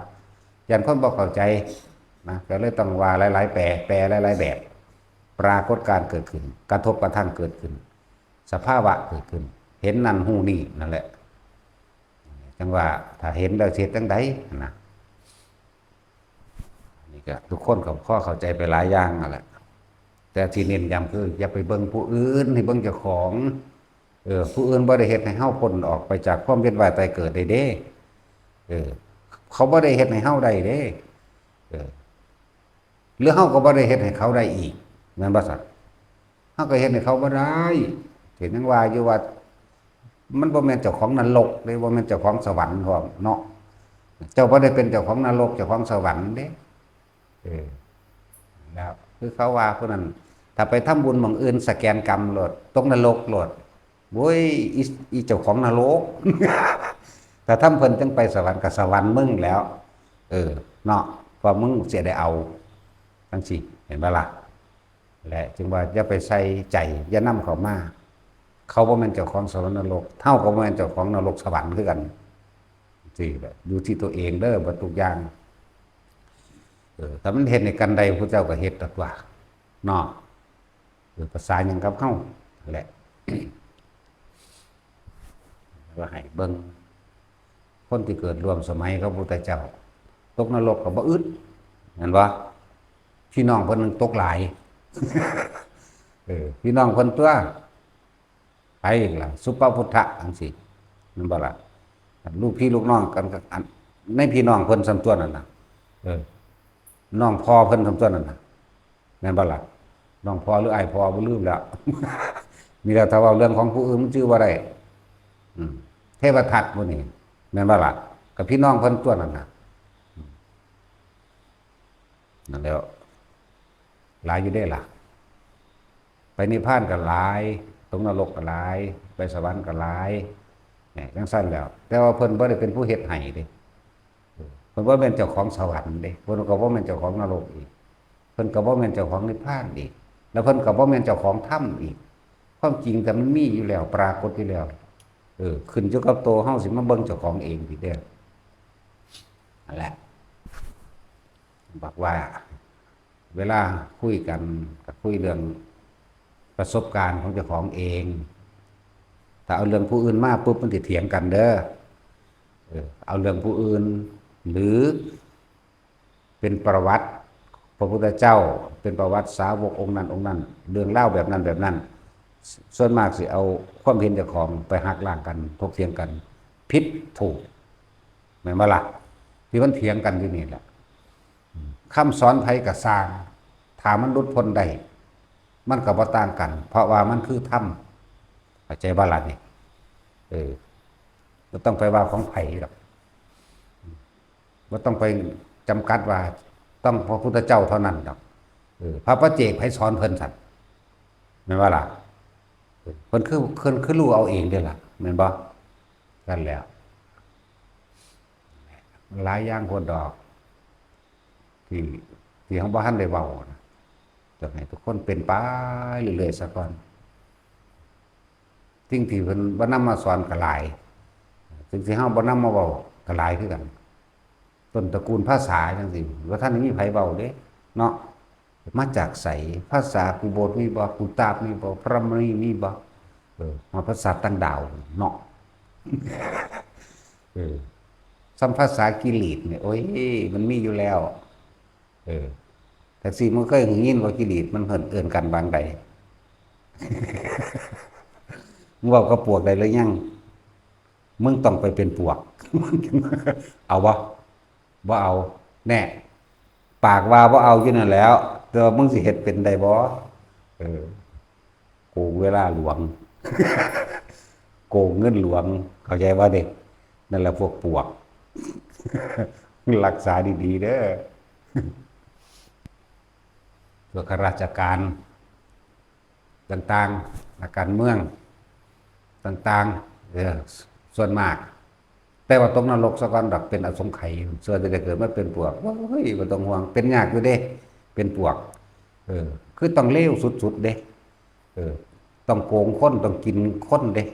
ย่านคนบ่เข้าใจนะ ก็เลยต้องว่าหลายๆ แปล แปลหลายๆ แบบ ปรากฏการณ์เกิดขึ้น กระทบกระทั่งเกิดขึ้น สภาวะเกิดขึ้น เห็นนั่นฮู้นี่นั่นแหละ จั่งว่าถ้าเห็นแล้วสิเฮ็ดจั่งใดนะ นี่ก็ทุกคนก็พอเข้าใจไปหลายอย่างนั่นแหละ แต่ที่เน้นย้ำคืออย่าไปเบิ่งผู้อื่น ให้เบิ่งเจ้าของ เออ ผู้อื่นบ่ได้เฮ็ดให้เฮาพ้นออกไปจากความเวียนว่ายตายเกิดได้เด้ เออ เขาบ่ได้เฮ็ดให้เฮาได้เด้ เออ หรือเฮาก็บ่ได้เฮ็ดให้เขาได้อีก แม่นบ่ซั่น เฮาก็เฮ็ดให้เขาบ่ได้ เห็นยังว่าอยู่ว่า มันบ่แม่นเจ้าของนรกเด้ บ่แม่นเจ้าของสวรรค์พร้อมเนาะ เจ้าบ่ได้เป็นเจ้าของนรก เจ้าของสวรรค์เด้ เออ แล้วคือเขาว่าผู้นั้น ถ้าไปทำบุญหม่องอื่น สแกนกรรมโลด ตกนรกโลด โว้ย อี อีเจ้าของนรก ถ้าทำเพิ่นจั่งไปสวรรค์ ก็สวรรค์มึงแล้ว เออ เนาะ เพราะมึงสิได้เอา จั่งซี้ เห็นบ่ล่ะ และจึงว่าอย่าไปใส่ใจ อย่านำเข้ามา เขาบ่แม่นเจ้าของสวรรค์นรก เฮาก็บ่แม่นเจ้าของนรกสวรรค์คือกัน จั่งซี้แหละ อยู่ที่ตัวเองเด้อ เบิดทุกอย่าง เออ ถ้ามันเฮ็ดให้กันได้ พระเจ้าก็เฮ็ดตัดว่า เนาะ เออ ภาษาหยังกับเฮา นั่นแหละ ว่าให้เบิ่ง คนที่เกิดร่วมสมัยกับพระพุทธเจ้า ตกนรกก็บ่อึด แม่นบ่ พี่น้องเพิ่นตกหลาย เออ พี่น้องเพิ่นตัว ไปอีกล่ะ สุปพุทธะจั่งซี้ แม่นบ่ล่ะ ลูกพี่ลูกน้องกัน อัน ในพี่น้องเพิ่นส่ำตัวนั่นน่ะ เออ น้องพ่อเพิ่นส่ำตัวนั่นน่ะ แม่นบ่ล่ะ น้องพ่อหรืออ้ายพ่อบ่ลืมแล้ว นี่แหละ ถ้าเว้าเรื่องของผู้อื่นมันจื่อบ่ได้ อืม เทวทัตหมู่นี้ แม่นบ่ล่ะ กับพี่น้องเพิ่นตัวนั่นน่ะ อืม นั่นแหล้ว หลายอยู่เด้ล่ะ ไปนิพพานก็หลาย ตกนรกก็หลาย ไปสวรรค์ก็หลาย เนี่ย จั่งซั่นแล้ว แต่ว่าเพิ่นบ่ได้เป็นผู้เฮ็ดให้เด้ เพิ่นบ่แม่นเจ้าของสวรรค์เด้ เพิ่นก็บ่แม่นเจ้าของนรกอีก เพิ่นก็บ่แม่นเจ้าของนิพพานอีก แล้วเพิ่นก็บ่แม่นเจ้าของธรรมอีก ความจริงแต่มันมีอยู่แล้ว ปรากฏอยู่แล้ว เออ ขึ้นอยู่กับตัวเฮาสิมาเบิ่งเจ้าของเองทีเดียว นั่นแหละ บอกว่า เวลาคุยกันก็คุยเรื่องประสบการณ์ของเจ้าของเอง ถ้าเอาเรื่องผู้อื่นมาปุ๊บมันสิเถียงกันเด้อ เออ เอาเรื่องผู้อื่น หรือเป็นประวัติ พระพุทธเจ้า เป็นประวัติสาวกองค์นั้นองค์นั้น เรื่องราวแบบนั้นแบบนั้น ส่วนมากสิเอาความเห็นเจ้าของไปหักล้างกัน ถกเถียงกัน ผิดถูก แม่นบ่ล่ะ ที่มันเถียงกันอยู่นี่แหละ คำสอนไผก็ซ่าง ถ้ามันหลุดพ้นได้ มันก็บ่ต่างกัน เพราะว่ามันคือธรรม เข้าใจบ่ล่ะนี่ เออ บ่ต้องไปว่าของไผดอก บ่ต้องไปจำกัดว่าต้องพระพุทธเจ้าเท่านั้นดอก เออ พระปัจเจกไผสอนเพิ่นซั่น แม่นบ่ล่ะ เพิ่นคือ เพิ่นคือรู้เอาเองเด้ล่ะ แม่นบ่ นั่นแหละ หลายอย่างโพดดอก ที่ ที่เฮาบ่ทันได้เว้านะ อยากให้ทุกคนเป็นไปเรื่อยๆซะก่อน สิ่งที่เพิ่นบ่นำมาสอนก็หลาย สิ่งที่เฮาบ่นำมาเว้าก็หลายคือกัน ต้นตระกูลภาษาจั่งซี้ บ่ทันได้มีไผเว้าเด้ เนาะ มาจากไส ภาษากูโบดมีบ่ กูตาบมีบ่ พราหมณีมีบ่ เออ มาภาษาต่างดาวเนาะ เออ ส่ำภาษากิริตเนี่ย โอ้ย มันมีอยู่แล้ว เออ แต่สิมึงเคยยินว่ากิริตมันเอิ้น เอิ้นกันบางใด มึงเว้ากับปวกได้หรือยัง มึงต้องไปเป็นปวก เอาบ่ บ่เอา แน่ ปากว่าบ่เอาอยู่นั่นแหล้ว แต่ว่ามึงสิเฮ็ดเป็นได้บ่ เออ โกงเวลาหลวง โกงเงินหลวง เข้าใจบ่เด้ นั่นแหละพวกปวก รักษาดีๆเด้อ พวกข้าราชการต่างๆ นักการเมืองต่างๆ เออ ส่วนมาก แต่ว่าตกนรกซะก่อนดอก เป็นอสงไขย เชื่อจะได้เกิดมาเป็นปวก โอ้ย บ่ต้องห่วง เป็นยากอยู่เด้ เป็นปวก เออ คือต้องเลวสุดๆเด้ เออ ต้องโกงคน ต้องกินคนเด้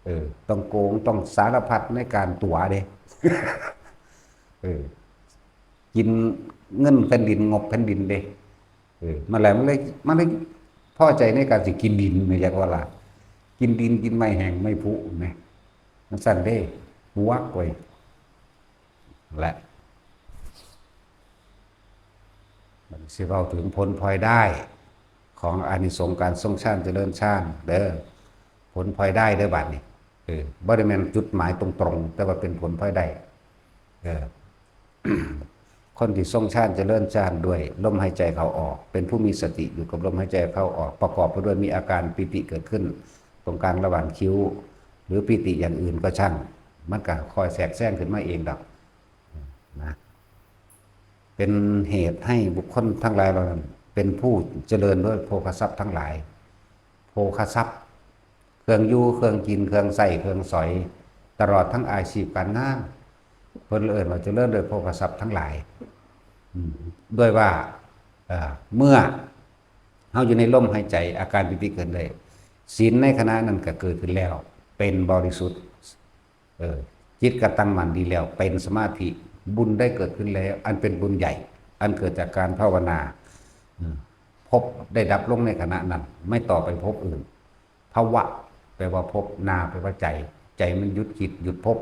เออ ต้องโกง ต้องสารพัดในการตั๋วเด้ เออ กินเงินแผ่นดิน งบแผ่นดินเด้ เออ มันแหละ มันเลย มันเลยพอใจในการสิกินดิน แม่นจักว่าล่ะ กินดิน กินไม้แห้งไม้ผุแหม มันซั่นเด้ ปวกเว้ย และ บัดนี้สิเว้าถึงผลพลอยได้ ของอานิสงส์การทรงฌานเจริญฌานเด้อ ผลพลอยได้เด้อบัดนี้ เออ บ่ได้แม่นจุดหมายตรงๆ แต่ว่าเป็นผลพลอยได้ เออ คนที่ทรงฌานเจริญฌานด้วยลมหายใจเข้าออก เป็นผู้มีสติอยู่กับลมหายใจเข้าออก ประกอบไปด้วยมีอาการปีติเกิดขึ้นตรงกลางระหว่างคิ้ว หรือปีติอย่างอื่นก็ช่าง มันก็คอยแทรกแซงขึ้นมาเองดอก นะ เป็นเหตุให้บุคคลทั้งหลายเหล่านั้น เป็นผู้เจริญด้วยโภคทรัพย์ทั้งหลาย โภคทรัพย์ เครื่องอยู่ เครื่องกิน เครื่องใช้ เครื่องสอย ตลอดทั้งอาชีพการงาน เพิ่นเอิ้นว่าเจริญด้วยโภคทรัพย์ทั้งหลาย อืม ด้วยว่า เอ่อ เมื่อเฮาอยู่ในลมหายใจ อาการปีติเกิดได้ ศีลในขณะนั้นก็เกิดขึ้นแล้ว เป็นบริสุทธิ์ เออ จิตก็ตั้งมั่นดีแล้ว เป็นสมาธิ บุญได้เกิดขึ้นแล้ว อันเป็นบุญใหญ่ อันเกิดจากการภาวนา อืม ภพได้ดับลงในขณะนั้น ไม่ต่อไปภพอื่น ภวะ แปลว่าภพ นา แปลว่าใจ ใจมันหยุดคิด หยุดภพ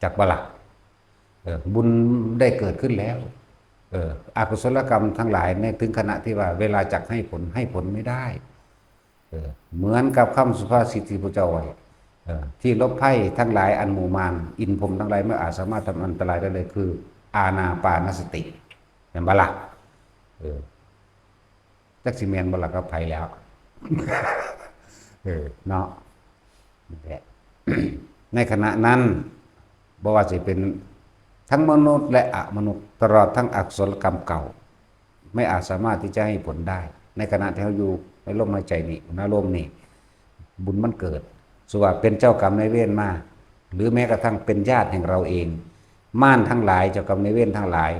จักบ่ล่ะ เออ บุญได้เกิดขึ้นแล้ว เออ อกุศลกรรมทั้งหลายในถึงขณะที่ว่าเวลาจักให้ผล ให้ผลไม่ได้ เออ เหมือนกับคำสุภาษิตที่พระเจ้าไว้ เออ ที่ลบภัยทั้งหลายอันหมู่มาร อินพรหมทั้งหลายไม่อาจสามารถทำอันตรายได้เลย คืออานาปานสติ แม่นบ่ล่ะ เออ จักสิแม่นบ่ล่ะกับไผแล้ว เออ เนาะ นั่นแหละ ในขณะนั้น บ่ว่าสิเป็นทั้งมนุษย์และอมนุษย์ ตลอดทั้งอกุศลกรรมเก่า ไม่อาจสามารถที่จะให้ผลได้ ในขณะที่เฮาอยู่ในลมหายใจนี่ อุณาโลมนี่ บุญมันเกิด สมมุติว่าเป็นเจ้ากรรมนายเวรมา หรือแม้กระทั่งเป็นญาติแห่งเราเอง มารทั้งหลาย เจ้ากรรมนายเวรทั้งหลาย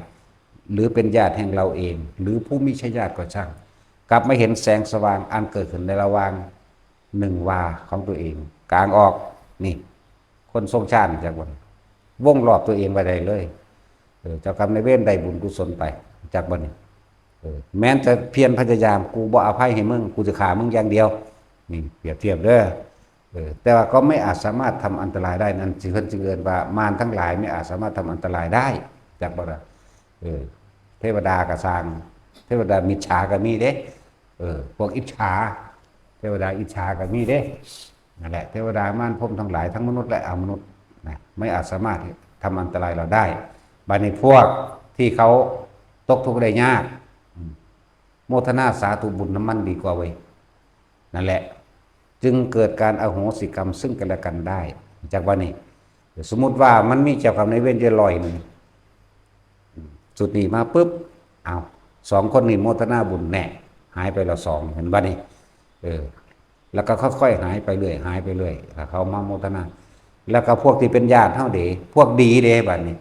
หรือเป็นญาติแห่งเราเอง หรือผู้มิใช่ญาติก็ช่าง กลับมาเห็นแสงสว่างอันเกิดขึ้นในระหว่างหนึ่งวาของตัวเอง กางออก นี่ คนทรงฌานจักบ่ วงรอบตัวเองไว้ได้เลย เออ เจ้ากรรมนายเวรได้บุญกุศลไป จักบ่นี่ เออ แม้นจะเพียรพยายาม กูบ่อภัยให้มึง กูจะฆ่ามึงอย่างเดียว นี่ เปรียบเทียบเด้อ เออ แต่ว่าก็ไม่อาจสามารถทำอันตรายได้ นั่นสิเพิ่นจึงเอิ้นว่ามารทั้งหลายไม่อาจสามารถทำอันตรายได้ จักบ่ล่ะ เออ เทวดาก็ซ่าง เทวดามิจฉาก็มีเด้ เออ พวกอิจฉา เทวดาอิจฉาก็มีเด้ นั่นแหละ เทวดามารพรหมทั้งหลาย ทั้งมนุษย์และอมนุษย์นะ ไม่อาจสามารถทำอันตรายเราได้ บาดนี้พวกที่เขาตกทุกข์ได้ยาก อืม โมทนาสาธุบุญนำมันดีกว่าเว้ย นั่นแหละ จึงเกิดการอโหสิกรรมซึ่งกันและกันได้ จากว่านี่ สมมุติว่ามันมีเจ้ากรรมนายเวรอยู่ร้อยหนึ่ง ชุดนี้มาปุ๊บ เอา สองคนนี้โมทนาบุญแน่ หายไปแล้วสอง เห็นบ่นี่ เออ แล้วก็ค่อยๆหายไปเรื่อย หายไปเรื่อย แล้วเขามาโมทนา แล้วก็พวกที่เป็นญาติเฮาเด้ พวกดีเด้ บัดนี้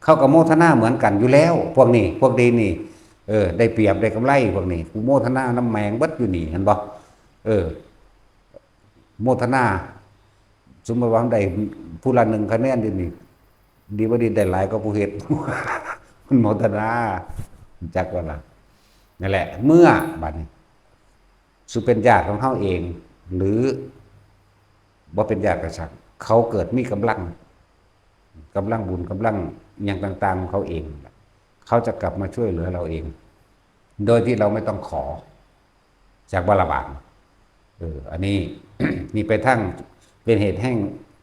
เขาก็โมทนาเหมือนกันอยู่แล้ว พวกนี้ พวกดีนี่ เออ ได้เปรียบได้กำไร พวกนี้ กูโมทนานำแม่งเบิดอยู่นี่ เห็นบ่ เออ โมทนา สมมติว่าได้ผู้ละหนึ่งคะแนนอยู่นี่ ดีบ่ดีได้หลายกว่าผู้เฮ็ด มันโมทนา จักว่าล่ะ นั่นแหละ เมื่อบัดนี้ สุเป็นญาติของเขาเอง หรือบ่เป็นญาติก็ช่าง เขาเกิดมีกำลัง กำลังบุญ กำลังอิหยังต่างๆของเขาเอง เขาจะกลับมาช่วยเหลือเราเอง โดยที่เราไม่ต้องขอ จากบ่ละบาด เออ อันนี้ นี่เป็นทั้ง เป็นเหตุแห่ง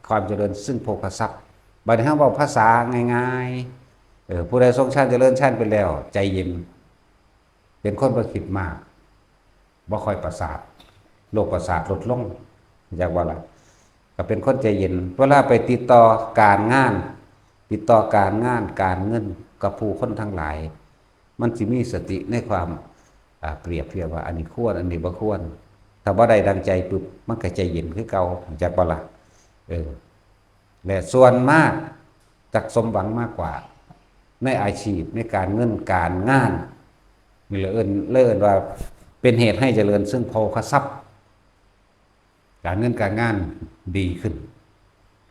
ความเจริญซึ่งโภคทรัพย์ บัดนี้เฮาเว้าภาษาง่ายๆ เออ ผู้ใดทรงฌานเจริญฌานไปแล้ว ใจเย็น เป็นคนบ่คิดมาก บ่ค่อยประสาท โรคประสาทลดลง จากว่าล่ะ ก็เป็นคนใจเย็น เวลาไปติดต่อการงาน ติดต่อการงาน การเงิน กับผู้คนทั้งหลาย มันสิมีสติในความ อ่า เปรียบเทียบว่าอันนี้ควร อันนี้บ่ควร ถ้าบ่ได้ดังใจปุ๊บ มันก็ใจเย็นคือเก่า จากบ่ล่ะ เออ และส่วนมากจักสมหวังมากกว่า ในอาชีพ ในการเงิน การงาน นี่เลยเอิ้น เลยเอิ้นว่าเป็นเหตุให้เจริญซึ่งโภคทรัพย์ การเงินการงานดีขึ้น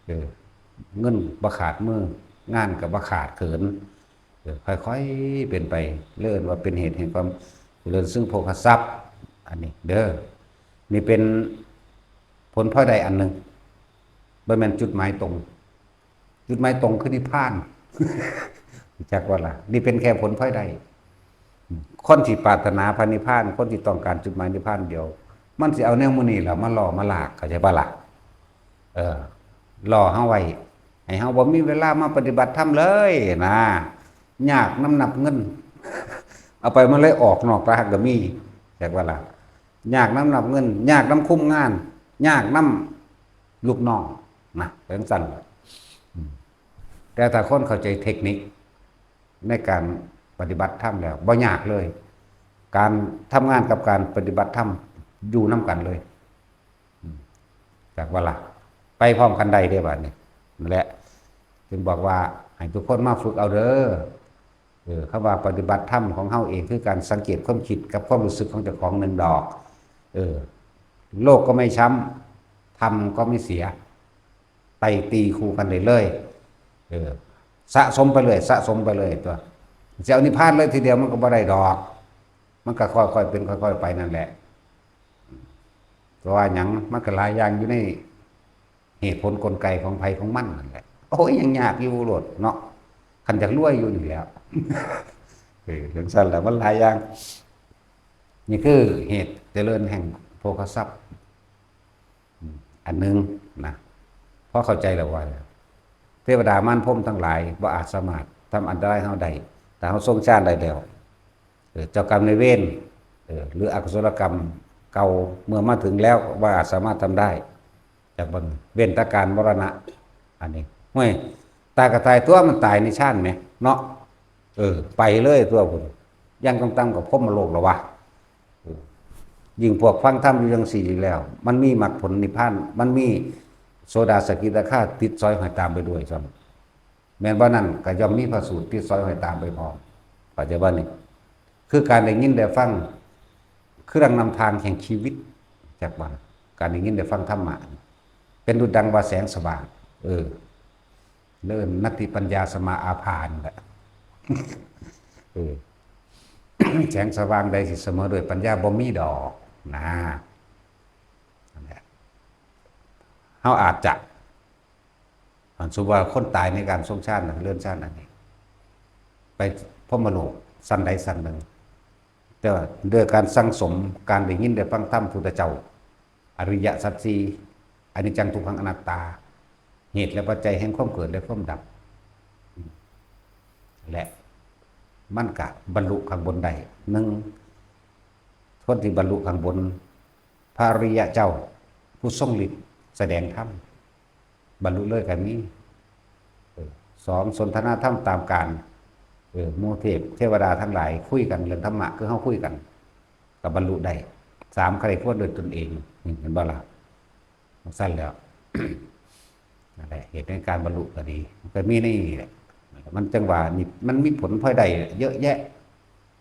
เออ เงินบ่ขาดมือ งานก็บ่ขาดเขิน เออ ค่อยๆเป็นไป เลยเอิ้นว่าเป็นเหตุแห่งความเจริญซึ่งโภคทรัพย์ อันนี้เด้อ นี่เป็นผลพลอยได้อันหนึ่ง บ่แม่นจุดหมายตรง จุดหมายตรงคือนิพพาน จักว่าล่ะ นี่เป็นแค่ผลพลอยได้ คนที่ปรารถนาพระนิพพาน คนที่ต้องการจุดหมายนิพพานเดียว มันสิเอาแนวหมู่นี้แหละมาล่อมาลาก เข้าใจบ่ล่ะ เออ ล่อเฮาไว้ ให้เฮาบ่มีเวลามาปฏิบัติธรรมเลยนะ ยากนำนับเงิน เอาไปมันเลยออกนอกตลาดก็มี จักว่าล่ะ ยากนำนับเงิน ยากนำคุมงาน ยากนำลูกน้อง นะ เป็นจั่งซั่น อืม แต่ถ้าคนเข้าใจเทคนิคในการปฏิบัติธรรมแล้ว บ่ยากเลย การทำงานกับการปฏิบัติธรรมอยู่นำกันเลย อืม จักว่าล่ะ ไปพร้อมกันได้เด้บัดนี้ นั่นแหละ จึงบอกว่าให้ทุกคนมาฝึกเอาเด้อ เออ คำว่าปฏิบัติธรรมของเฮาเองคือการสังเกตความคิดกับความรู้สึกของเจ้าของหนึ่งดอก เออ โลกก็ไม่ช้ำ ธรรมก็ไม่เสีย ไต่ตีคู่กันได้เลย เออ สะสมไปเลย สะสมไปเลยตัว สิเอานิพพานเลยทีเดียวมันก็บ่ได้ดอก มันก็ค่อยๆเป็นค่อยๆไปนั่นแหละ เพราะว่าหยัง มันก็หลายอย่างอยู่ในเหตุผลกลไกของไผของมันนั่นแหละ โอ้ย ยังยากอยู่โลดเนาะ คันอยากรวยอยู่นี่แหล้ว เออ จั่งซั่นแหละ มันหลายอย่าง นี่คือเหตุเจริญแห่งโภคทรัพย์ อืม อันหนึ่งนะ พอเข้าใจแล้วว่า เทวดามารพรหมทั้งหลายบ่อาจสามารถทำอันตรายเฮาได้ ถ้าเฮาทรงฌานได้แล้ว เออ เจ้ากรรมนายเวร เออ หรืออกุศลกรรมเก่าเมื่อมาถึงแล้วบ่อาจสามารถทำได้ จากเบิ่ง เว้นแต่การมรณะ อันนี้ ห้วย ตายก็ตายตัว มันตายในฌานแหม เนาะ เออ ไปเลยตัวพุ้น อย่างต่ำๆก็พรหมโลกแล้ววะ เออ ยิ่งพวกฟังธรรมอยู่จั่งซี้แล้ว มันมีมรรคผลนิพพาน มันมีโสดาสกิทาคาติดสอยห้อยตามไปด้วยซ้ำ แม่นบ่นั้นก็ย่อมมีพระสูตรติดสอยห้อยตามไปพร้อม เข้าใจบ่นี่ คือการได้ยินได้ฟัง เครื่องนำทางแห่งชีวิต จักว่า การได้ยินได้ฟังธรรมะ เป็นดุจดังว่าแสงสว่าง เออ เริ่มนัตถิปัญญาสมาอาภานั่นแหละ เออ แสงสว่างใดสิเสมอด้วยปัญญาบ่มีดอก นะ นั่นแหละ เฮาอาจจะ อันสมมุติว่าคนตายในการทรงฌานน่ะ เรือนฌานอันนี้ ไปพรหมโลกชั้นใดชั้นหนึ่ง แต่ว่าด้วยการสั่งสมการได้ยินได้ฟังธรรมพุทธเจ้า อริยสัจสี่ อนิจจังทุกขังอนัตตา เหตุและปัจจัยแห่งความเกิดและความดับ และมันก็บรรลุข้างบนได้ หนึ่ง คนที่บรรลุข้างบน พระอริยะเจ้า ผู้ทรงฤทธิ์แสดงธรรม บรรลุเลยก็มี เออ สอง สนทนาธรรมตามการ เออ หมู่เทพเทวดาทั้งหลายคุยกันเรื่องธรรมะ คือเฮาคุยกัน ก็บรรลุได้ สาม ใคร่ครวญด้วยตนเอง นี่เห็นบ่ล่ะ? จั่งซั้นแล้ว นั่นแหละ เหตุในการบรรลุก็ดี มันก็มีในนี่แหละ มันจั่งว่านี่ มันมีผลพลอยได้เยอะแยะ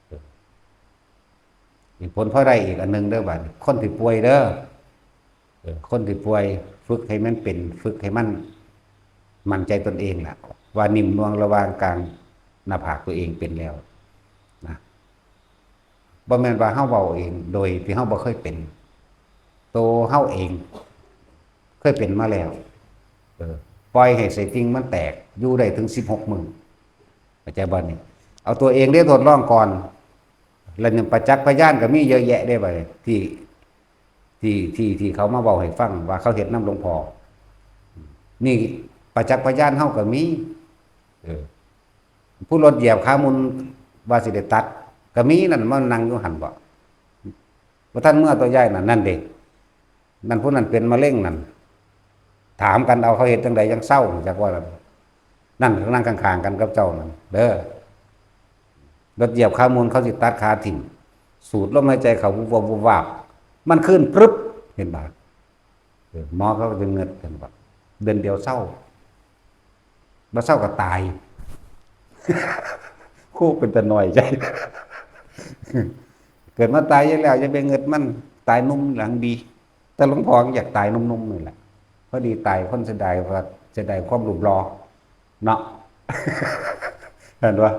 เออ มีผลพลอยได้อีกอันหนึ่งเด้อบัดนี้ คนที่ป่วยเด้อ เออ คนที่ป่วย ฝึกให้มันเป็น ฝึกให้มันมั่นใจตนเองล่ะ ว่านิ่มนวลระหว่างกลางหน้าผากตัวเองเป็นแล้วนะ บ่แม่นว่าเฮาเว้าเองโดยที่เฮาบ่เคยเป็น โตเฮาเองเคยเป็นมาแล้ว เออ ปล่อยให้ไส้ติ่งมันแตก อยู่ได้ถึงสิบหกมื้อ เข้าใจบ่นี่? เอาตัวเองได้ทดลองก่อน แล้วนี่ประจักษ์พยานก็มีเยอะแยะได้บัดนี้ ที่ ที่ ที่ ที่เขามาเว้าให้ฟังว่าเขาเฮ็ดนำหลวงพ่อ นี่ประจักษ์พยานเฮาก็มี เออ ผู้รถเหยียบขาหมุนว่าสิได้ตัด ก็มีนั่น มานั่งอยู่หั่นบ่ บ่ทันเมือตัวยายนั่น นั่นเด้ นั่นผู้นั้นเป็นมะเร็งนั่น ถามกันเอา เขาเฮ็ดจั่งใดจั่งเซา จักว่า นั่นนั่งข้างๆกันกับเจ้านั่นเด้อ รถเหยียบขาหมุน เขาสิตัดขาทิ่ม สูดลมหายใจเข้า วุบวับ วุบวับ มันคืนปรึบ เห็นบ่? เออ หมอเขาก็จะเงิด เห็นบ่? เดือนเดียวเซา บ่เซาก็ตาย โคตรเป็นตาน้อยใจ เกิดมาตายอยู่แล้ว อย่าไปเงิดมัน ตายหนุ่มหลังดี แต่หลวงพ่ออยากตายหนุ่มๆนี่แหละ พอดีตายคนเสียดายว่า เสียดายความรูปหล่อเนาะ เห็นบ่?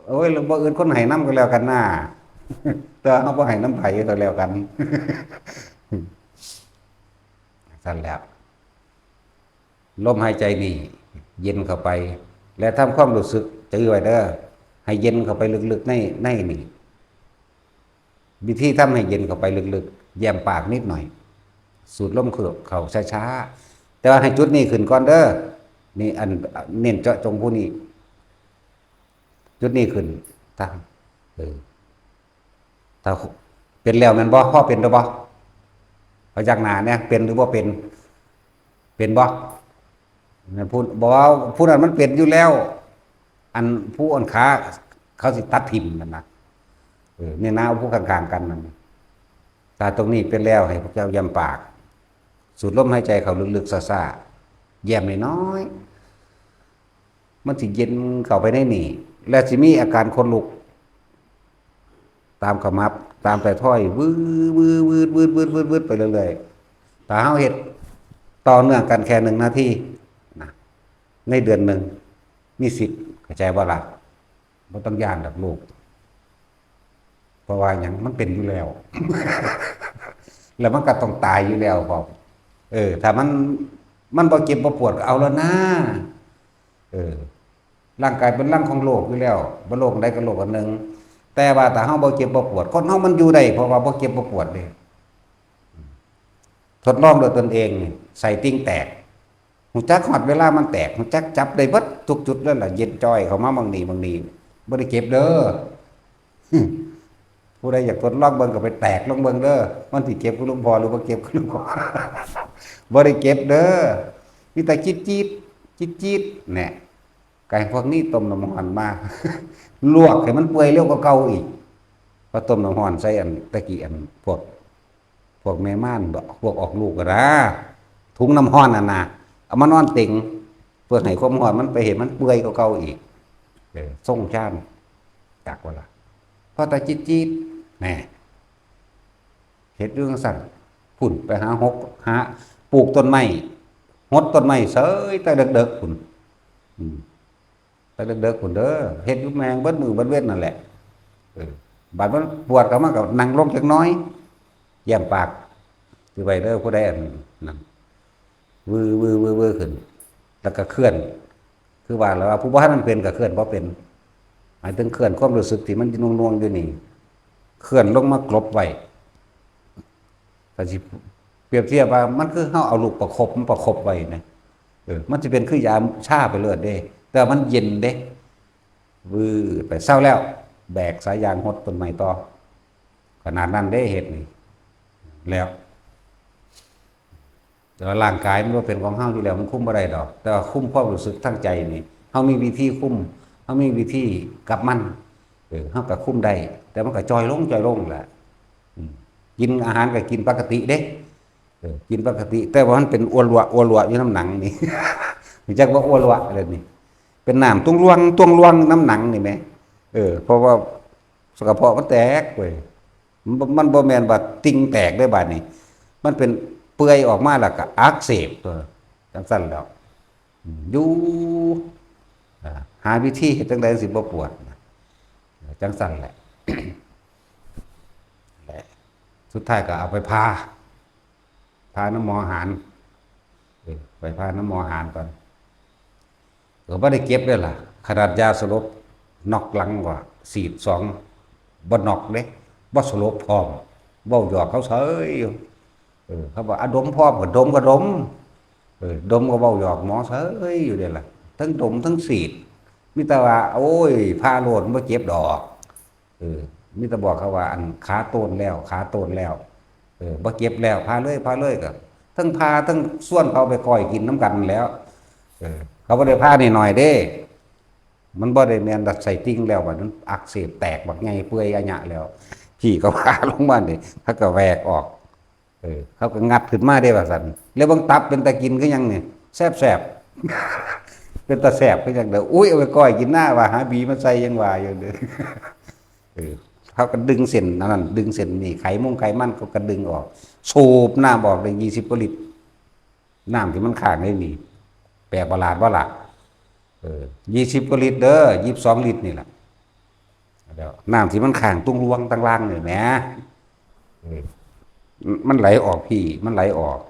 โอ้ย บ่อึดคนให้นำก็แล้วกันนะ แต่เฮาบ่ให้นำไผก็แล้วกัน ซั่นแหละ ลมหายใจนี่ เย็นเข้าไป และทำความรู้สึก จื่อไว้เด้อ ให้เย็นเข้าไปลึกๆใน ในนี่ วิธีทำให้เย็นเข้าไปลึกๆ แย้มปากนิดหน่อย สูดลมเข้าช้าๆ แต่ว่าให้จุดนี้ขึ้นก่อนเด้อ นี่อันเน้นเจาะจงผู้นี้ จุดนี้ขึ้น ถ้า เออ ถ้าเป็นแล้วแม่นบ่? พอเป็นหรือบ่? พยักหน้าเนี่ย เป็นหรือบ่เป็น? เป็นบ่? นั่นผู้ บอกว่าผู้นั้นมันเป็นอยู่แล้ว อันผู้อ่อนขา เขาสิตัดทิ่มนั่นนะ เออ นี่นะ ผู้ข้างๆกันนั่น ถ้าตรงนี้เป็นแล้ว ให้พวกเจ้าแย้มปาก สูดลมหายใจเข้าลึกๆ ช้าๆ แย้มน้อยๆ มันสิเย็นเข้าไปในนี่ และสิมีอาการขนลุก ตามขมับ ตามไททอย วืด วืด วืด วืด วืด วืด วืด ไปเรื่อยๆ ถ้าเฮาเฮ็ดต่อเนื่องกันแค่หนึ่งนาทีนะ ในเดือนหนึ่ง มีสิทธิ์ เข้าใจบ่ล่ะ? บ่ต้องย้านดอกลูก เพราะว่าหยัง มันเป็นอยู่แล้ว แล้วมันก็ต้องตายอยู่แล้วพร้อม เออ ถ้ามัน มันบ่เจ็บบ่ปวดก็เอาแล้วนะ เออ ร่างกายเป็นรังของโรคอยู่แล้ว บ่โรคใดก็โรคอันหนึ่ง แต่ว่าถ้าเฮาบ่เจ็บบ่ปวด คนเฮามันอยู่ได้ เพราะว่าบ่เจ็บบ่ปวดเด้ ทดลองด้วยตนเองนี่ ไส้ติ่งแตก ฮู้จักฮอดเวลามันแตก ฮู้จักจับได้เบิดทุกจุดเลยล่ะ เย็นจ้อยเข้ามาหม่องนี้หม่องนี้ บ่ได้เจ็บเด้อ ผู้ใดอยากทดลองเบิ่งก็ไปแตกลองเบิ่งเด้อ มันสิเจ็บคือหลวงพ่อหรือบ่เจ็บคือหลวงพ่อ บ่ได้เจ็บเด้อ มีแต่จี๊ดๆ จี๊ดๆ แหน่ ก็ให้พวกนี้ต้มน้ำร้อนมา ลวกให้มันเปื่อยเร็วกว่าเก่าอีก พอต้มน้ำร้อนใส่อันตะกี้อันพวก พวกแม่ม่านบ่ พวกออกลูกอะนะ ถุงน้ำร้อนน่ะนะ เอามานอนเต็ง เพื่อให้ความร้อนมันไปเห็นมันเปื่อยกว่าเก่าอีก เออ ทรงฌาน จักว่าล่ะ พอแต่จี๊ดๆ แหน่ เฮ็ดอยู่จั่งซั้น พุ้นไปหาหก หาปลูกต้นไม้ หดต้นไม้เสยแต่เดิกๆ พุ้น อืม แต่เดิกๆ พุ้นเด้อ เฮ็ดอยู่แม่งเบิดมื้อเบิดเว็นนั่นแหละ เออ บัดมันปวดเข้ามาก็นั่งลงจักหน่อย แย้มปาก ถือไว้เด้อ ผู้ใดอันนั้น วือ วือ วือ วือขึ้น แล้วก็เคลื่อน คือว่าแล้วว่าผู้บ่ทันมันเป็นก็เคลื่อนบ่เป็น หมายถึงเคลื่อนความรู้สึกที่มันหน่วงๆ อยู่นี่ เคลื่อนลงมากลบไว้ ถ้าสิเปรียบเทียบว่ามันคือเฮาเอาลูกประคบมันประคบไว้นะ เออ มันสิเป็นคือยาชาไปเลยเด้ แต่ว่ามันเย็นเด้ วืดไป เซาแล้ว แบกสายยางหดต้นไม้ต่อ ขนาดนั้นเด้ เฮ็ดนี่ แล้ว แต่ว่าร่างกายมันบ่เป็นของเฮาอยู่แล้ว มันคุมบ่ได้ดอก แต่ว่าคุมความรู้สึกทางใจนี่ เฮามีวิธีคุม เฮามีวิธีกับมัน เออ เฮาก็คุมได้ แต่มันก็จ่อยลง จ่อยลงแหละ อืม กินอาหารก็กินปกติเด้ เออ กินปกติ แต่ว่ามันเป็นอัวลัว อัวลัวอยู่นำหนังนี่ รู้จักว่าอัวลัวเลยนี่ เป็นน้ำตวงลวง ตวงลวงนำหนังนี่แหม เออ เพราะว่ากระเพาะมันแตกเว้ย มันบ่ มันบ่แม่นว่าติ่งแตกเด้บาดนี้ มันเป็นเปื่อยออกมาแล้วก็อักเสบตัว จังซั่นแล้ว อืม อยู่ อ่า หาวิธีเฮ็ดจั่งใดสิบ่ปวดนะ จังซั่นแหละ แหละ สุดท้ายก็เอาไปผ่า ผ่านำหมอหาน เออ ไปผ่านำหมอหานก่อน ก็บ่ได้เก็บเด้ล่ะ ขนาดยาสลบ น็อกหลังว่า ฉีดสอง บ่น็อกเด้ บ่สลบพร้อม เว้าหยอกเขาเฉยอยู่ เออ เขาว่า "อะ ดมพร้อม" ก็ดมก็ดม เออ ดมก็เว้าหยอกหมอเฉยอยู่เด้ล่ะ ทั้งดมทั้งฉีด มีแต่ว่า "โอ้ย ผ่าโลด บ่เจ็บดอก" เออ มีแต่บอกเขาว่า "อัน ขาโตนแล้ว ขาโตนแล้ว เออ บ่เจ็บแล้ว ผ่าเลย ผ่าเลย" ก็ทั้งผ่าทั้งชวนเขาไปก้อยกินนำกันแหล้ว เออ เขาบ่ได้ผ่าน้อยๆเด้ มันบ่ได้แม่นว่าใส่ติ่งแล้ว บัดมันอักเสบแตกบักใหญ่เปื่อยอะหยะแล้ว พี่ก็ผ่าลงมานี่ เขาก็แหวกออก เออ เขาก็งัดขึ้นมาเด้ว่าซั่น แล้วเบิ่งตับเป็นตากินคือหยังนี่ แซ่บๆ เป็นตาแซ่บคือหยังเด้อ "อุ้ย เอาไปก้อยกินหน้า" ว่า "หาบีมาใส่" ยังว่าอยู่เด้อ เออ เขาก็ดึงเส้นอันนั้น ดึงเส้นนี่ ไขมงไขมันเขาก็ดึงออก สูบน้ำออกได้ยี่สิบกว่าลิตร น้ำที่มันค้างไว้นี่ แปลกประหลาดบ่ล่ะ เออ ยี่สิบกว่าลิตรเด้อ ยี่สิบสองลิตรนี่แหละ แล้วน้ำที่มันค้างตรงรวงตางล่างนี่แหม เออ มันไหลออกพี่ มันไหลออก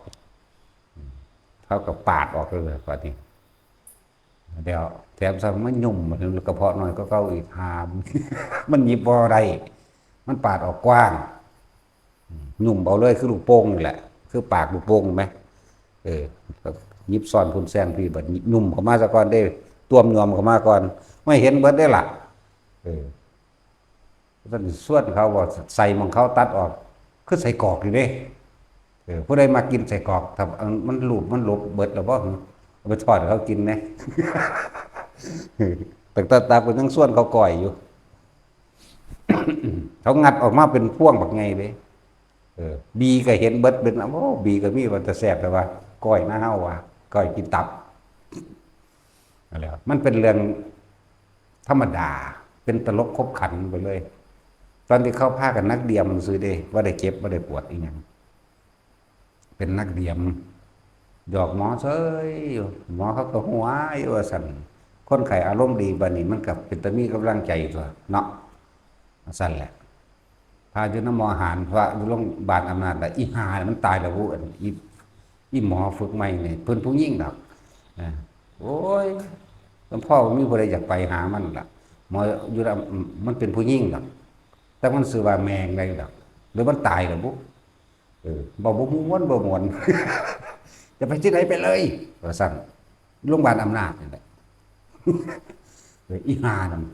เขาก็ปาดออกเลย บัดนี้ เดี๋ยวแถมซ้ำมันยุ่ม มันกระเพาะน้อยก็เก่าอีก หาม มันหยิบบ่ได้ มันปาดออกกว้าง ยุ่มเอาเลย คือลูกโป่งนี่แหละ คือปากลูกโป่งไหม เออ หยิบซ้อนพุ้นแซงพี่ บัดยุ่มเข้ามาซะก่อนเด้ ตวมยอมเข้ามาก่อน ไม่เห็นเบิดได้ล่ะ เออ ท่านชวนเขาว่า "ใส่หม่องเขาตัดออก คือใส่กรอกอยู่เด้" เออ ผู้ใดมากินใส่กรอก ถ้ามันหลุดมันหลบเบิดแล้วบ่ เอาไปทอดให้เขากินแหน่ ตั้งแต่ตับก็ยังชวนเขาก้อยอยู่ เขางัดออกมาเป็นพวงบักไงเด้ เออ บีก็เห็นเบิดเป็น โอ้ บีก็มีว่าแต่แซ่บ แต่ว่าก้อยนะเฮาว่า ก้อยกินตับ นั่นแหละ มันเป็นเรื่องธรรมดา เป็นตลกขบขันไปเลย ตอนที่เขาพากันนักเดียมซื่อเด้ บ่ได้เจ็บ บ่ได้ปวดอีหยัง เป็นนักเดียม หยอกหมอเฉยอยู่ หมอเขาก็หัวอยู่ว่าซั่น คนไข้อารมณ์ดีบัดนี้มันก็เป็นตามีกำลังใจตัวเนาะ ว่าซั่นแหละ พาอยู่นำหมอหาน พาอยู่โรงพยาบาลอำนาจ แล้วอีห่านี่มันตายแล้วบุ อันอี อีหมอฝึกใหม่นี่ เพิ่นผู้หญิงดอก อ่า โอ้ย หลวงพ่อบ่มีผู้ใดอยากไปหามันล่ะ หมออยู่นำ มันเป็นผู้หญิงดอก แต่มันชื่อว่าแม่งใดดอก หรือมันตายแล้วบุ เออ เว้าบ่ม่วน บ่ม่วน จะไปที่ไหนไปเลย ว่าซั่น โรงพยาบาลอำนาจนี่แหละ เออ อีห่านั่น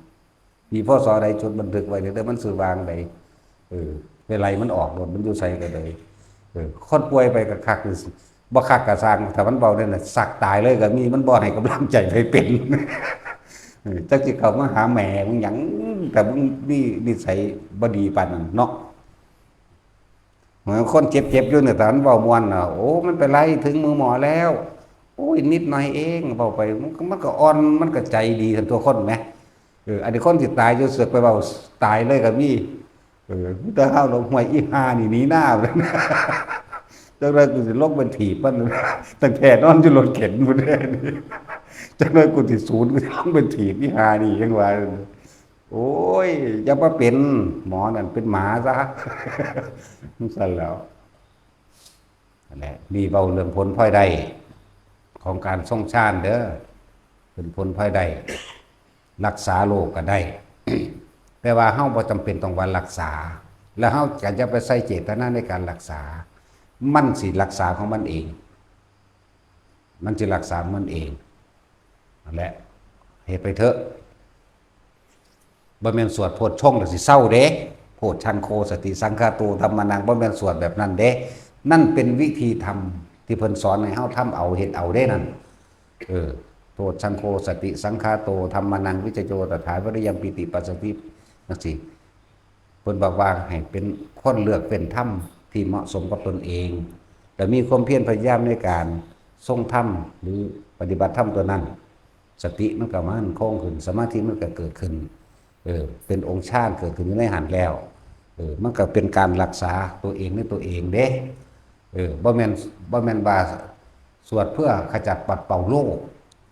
ปี พ.ศ. ใด จดบันทึกไว้เด้อ มันชื่อว่าจั่งใด เออ ไปไล่มันออกโลด มันอยู่ไสก็ได้ เออ คนป่วยไปก็คักอยู่ บ่คักก็ซ่าง ถ้ามันเว้าได้น่ะ สักตายเลยก็มี มันบ่ให้กำลังใจไผเป็น เออ จักสิเข้ามาหาแม่มึงหยัง แต่มึงมีนิสัยบ่ดีปานนั้นเนาะ เหมือนคนเจ็บๆอยู่เนี่ย แต่มันเว้าม่วนน่ะ "โอ้ มันไปไล่ถึงมือหมอแล้ว โอ้ย นิดหน่อยเอง" เว้าไป มันก็ มันก็อ่อน มันก็ใจดีซั่นตัวคนแหม เออ อันนี้คนสิตายอยู่เสือกไปเว้าตายเลยก็มี เออ แต่เฮาลงห้วยอีห่านี่หนีหน้า จังได๋กูสิลงไปถีบมัน ตั้งแต่นอนอยู่รถเข็นพุ้นเด้ จังได๋กูสิสูน กูสิลงไปถีบอีห่านี่ ยังว่า โอ้ย อย่ามาเป็นหมอนั่น เป็นหมาซะ ซั่นแหล้ว นั่นแหละ นี่เว้าเรื่องผลพลอยได้ของการทรงฌานเด้อ เป็นผลพลอยได้ รักษาโรคก็ได้ แต่ว่าเฮาบ่จำเป็นต้องว่ารักษา แล้วเฮาก็อย่าไปใส่เจตนาในการรักษา มันสิรักษาของมันเอง มันสิรักษาของมันเอง นั่นแหละ เฮ็ดไปเถอะ บ่แม่นสวดโพชฌงค์แล้วสิเซาเด้ โพชฌังโคสติสังคาโตธัมมานัง บ่แม่นสวดแบบนั้นเด้ นั่นเป็นวิธีธรรมที่เพิ่นสอนให้เฮาทำเอา เฮ็ดเอาเด้นั่น เออ โพชฌังโคสติสังคาโตธัมมานัง วิจโยตถาวิริยังปีติปัสสติ จั่งซี้ เพิ่นบอกว่าให้เป็นคนเลือกเฟ้นธรรมที่เหมาะสมกับตนเอง และมีความเพียรพยายามในการทรงธรรมหรือปฏิบัติธรรมตัวนั้น สติมันก็มั่นคงขึ้น สมาธิมันก็เกิดขึ้น เออ เป็นองค์ฌานเกิดขึ้นอยู่ในหั้นแล้ว เออ มันก็เป็นการรักษาตัวเองในตัวเองเด้ เออ บ่แม่น บ่แม่นว่าสวดเพื่อขจัดปัดเป่าโรค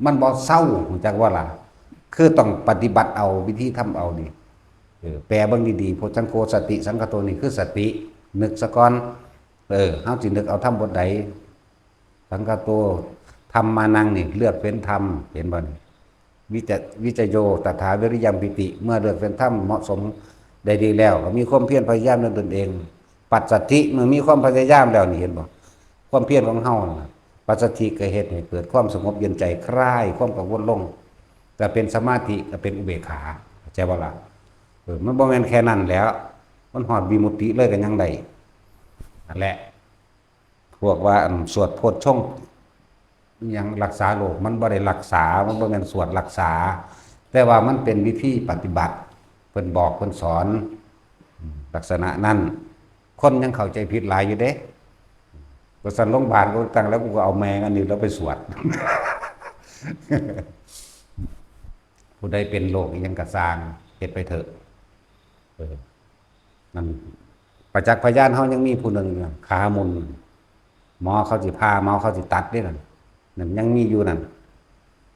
มันบ่เซา รู้จักบ่ล่ะ คือต้องปฏิบัติเอา วิธีทำเอานี่ เออ แปลเบิ่งดีๆ โพชฌังโคสติสังคาโตนี่คือสติ นึกซะก่อน เออ เฮาสินึกเอาธรรมบทใด สังคาโตธัมมานังนี่ เลือกเฟ้นธรรม เห็นบ่นี่ วิจ วิจโยตถาวิริยังปีติ เมื่อเลือกเฟ้นธรรมเหมาะสมได้ดีแล้ว ก็มีความเพียรพยายามในตนเอง ปัสสัทธิ เมื่อมีความพยายามแล้วนี่ เห็นบ่ ความเพียรของเฮาน่ะ ปัสสัทธิก็เฮ็ดให้เกิดความสงบเย็นใจ คลายความกังวลลง ก็เป็นสมาธิ ก็เป็นอุเบกขา เข้าใจบ่ล่ะ เออ มันบ่แม่นแค่นั้นแหล้ว มันฮอดวิมุตติเลยก็ยังได้ นั่นแหละ พวกว่า อัน สวดโพชฌงค์ อิหยังรักษาโรค มันบ่ได้รักษา มันบ่แม่นสวดรักษา แต่ว่ามันเป็นวิธีปฏิบัติ เพิ่นบอกเพิ่นสอน อืม ลักษณะนั้น คนยังเข้าใจผิดหลายอยู่เด้ ว่าซั่นโรงพยาบาลก็ตั้งแล้ว กูก็เอาแมงอันนี้แล้วไปสวด ผู้ใดเป็นโรคอิหยังก็ซ่าง เฮ็ดไปเถอะ เออ นั่น ประจักษ์พยานเฮายังมีผู้หนึ่งอยู่ ขาหมุน หมอเขาสิผ่า หมอเขาสิตัดเด้นั่น นั่นยังมีอยู่นั่น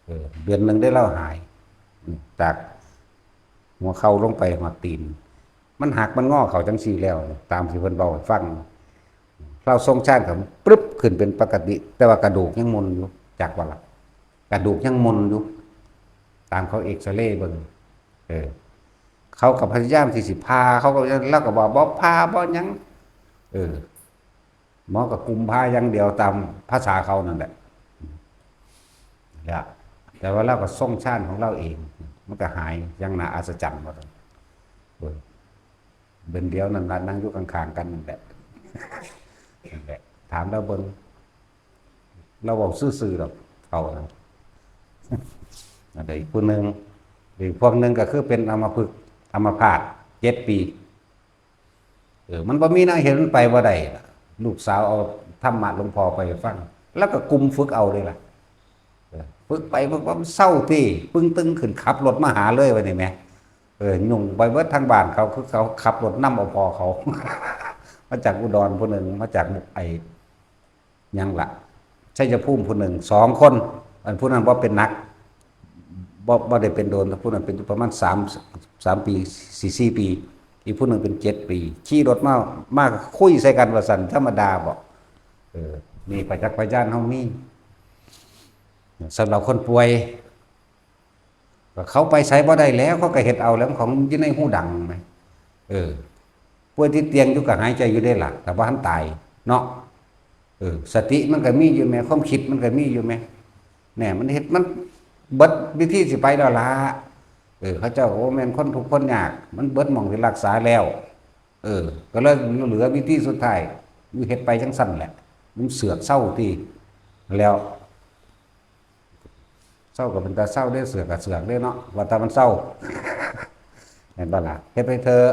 เออ เดือนหนึ่งได้เล่าหาย จากหัวเข่าลงไปฮอดตีน มันหักมันงอเขาจังซี่แล้ว ตามที่เพิ่นเว้าให้ฟัง ลาวทรงฌานก็ปรึบขึ้นเป็นปกติ แต่ว่ากระดูกยังมนอยู่ จักบ่ล่ะ กระดูกยังมนอยู่ ตามเขาเอกซเรย์เบิ่ง เออ เขาก็พยายามที่สิผ่า เขาก็ ลาวก็บอก "บ่ผ่า บ่หยัง" เออ หมอก็กุมผ้าอย่างเดียวตามภาษาเขานั่นแหละ แล้ว แต่ว่าลาวก็ทรงฌานของลาวเอง มันก็หายอย่างน่าอัศจรรย์ว่าซั่น เออ เบิ่งเดียวนั่นล่ะ นั่งอยู่ข้างๆกันนั่นแหละ นั่นแหละ ถามลาวเบิ่ง ลาวเว้าซื่อๆดอก เฒ่านะ อันใดอีกผู้หนึ่ง อีกพวกหนึ่งก็คือเป็นอัมพฤกษ์ อัมพาต เจ็ดปี เออ มันบ่มีแนวเฮ็ด มันไปบ่ได้ล่ะ ลูกสาวเอาธรรมะหลวงพ่อไปฟัง แล้วก็กลุ่มฝึกเอาเลยล่ะ เออ ฝึกไป ฝึกว่ามันเซาตี้ ปึ้งตึงขึ้น ขับรถมาหาเลยว่านี่แหม เออ ยุ่งไปเบิดทั้งบ้านเขา คือเขาขับรถนำเอาพ่อเขา มาจากอุดรผู้หนึ่ง มาจากไอ้ หยังล่ะ ชัยภูมิผู้หนึ่ง สองคน อันผู้นั้นบ่เป็นหนัก บ่ บ่ได้เป็นโดน ผู้นั้นเป็นอยู่ประมาณสาม สามปี สี่ สี่ปี อีกผู้หนึ่งเป็นเจ็ดปี ขี่รถมา มาคุยใส่กันว่าซั่น ธรรมดาบ่ เออ นี่ประจักษ์พยานเฮามี สำหรับคนป่วย ก็เขาไปไสบ่ได้แล้ว เขาก็เฮ็ดเอาแล้ว ของอยู่ในหูดังแหม เออ ป่วยติดเตียงอยู่ก็หายใจอยู่เด้ล่ะ แต่บ่ทันตายเนาะ เออ สติมันก็มีอยู่แหม ความคิดมันก็มีอยู่แหม แหน่ มันเฮ็ด มันเบิดวิธีสิไปแล้วล่ะ เออ เขาเจ้า โอ้ แม่นคนทุกข์คนยาก มันเบิดหม่องสิรักษาแล้ว เออ ก็เลยเหลือวิธีสุดท้าย อยู่เฮ็ดไปจั่งซั่นแหละ มันเสือกเซาตี้ แล้ว เซาก็เป็นตาเซาเด้ เสือกก็เสือกเด้เนาะ ว่าแต่มันเซา แม่นบ่ล่ะ เฮ็ดไปเถอะ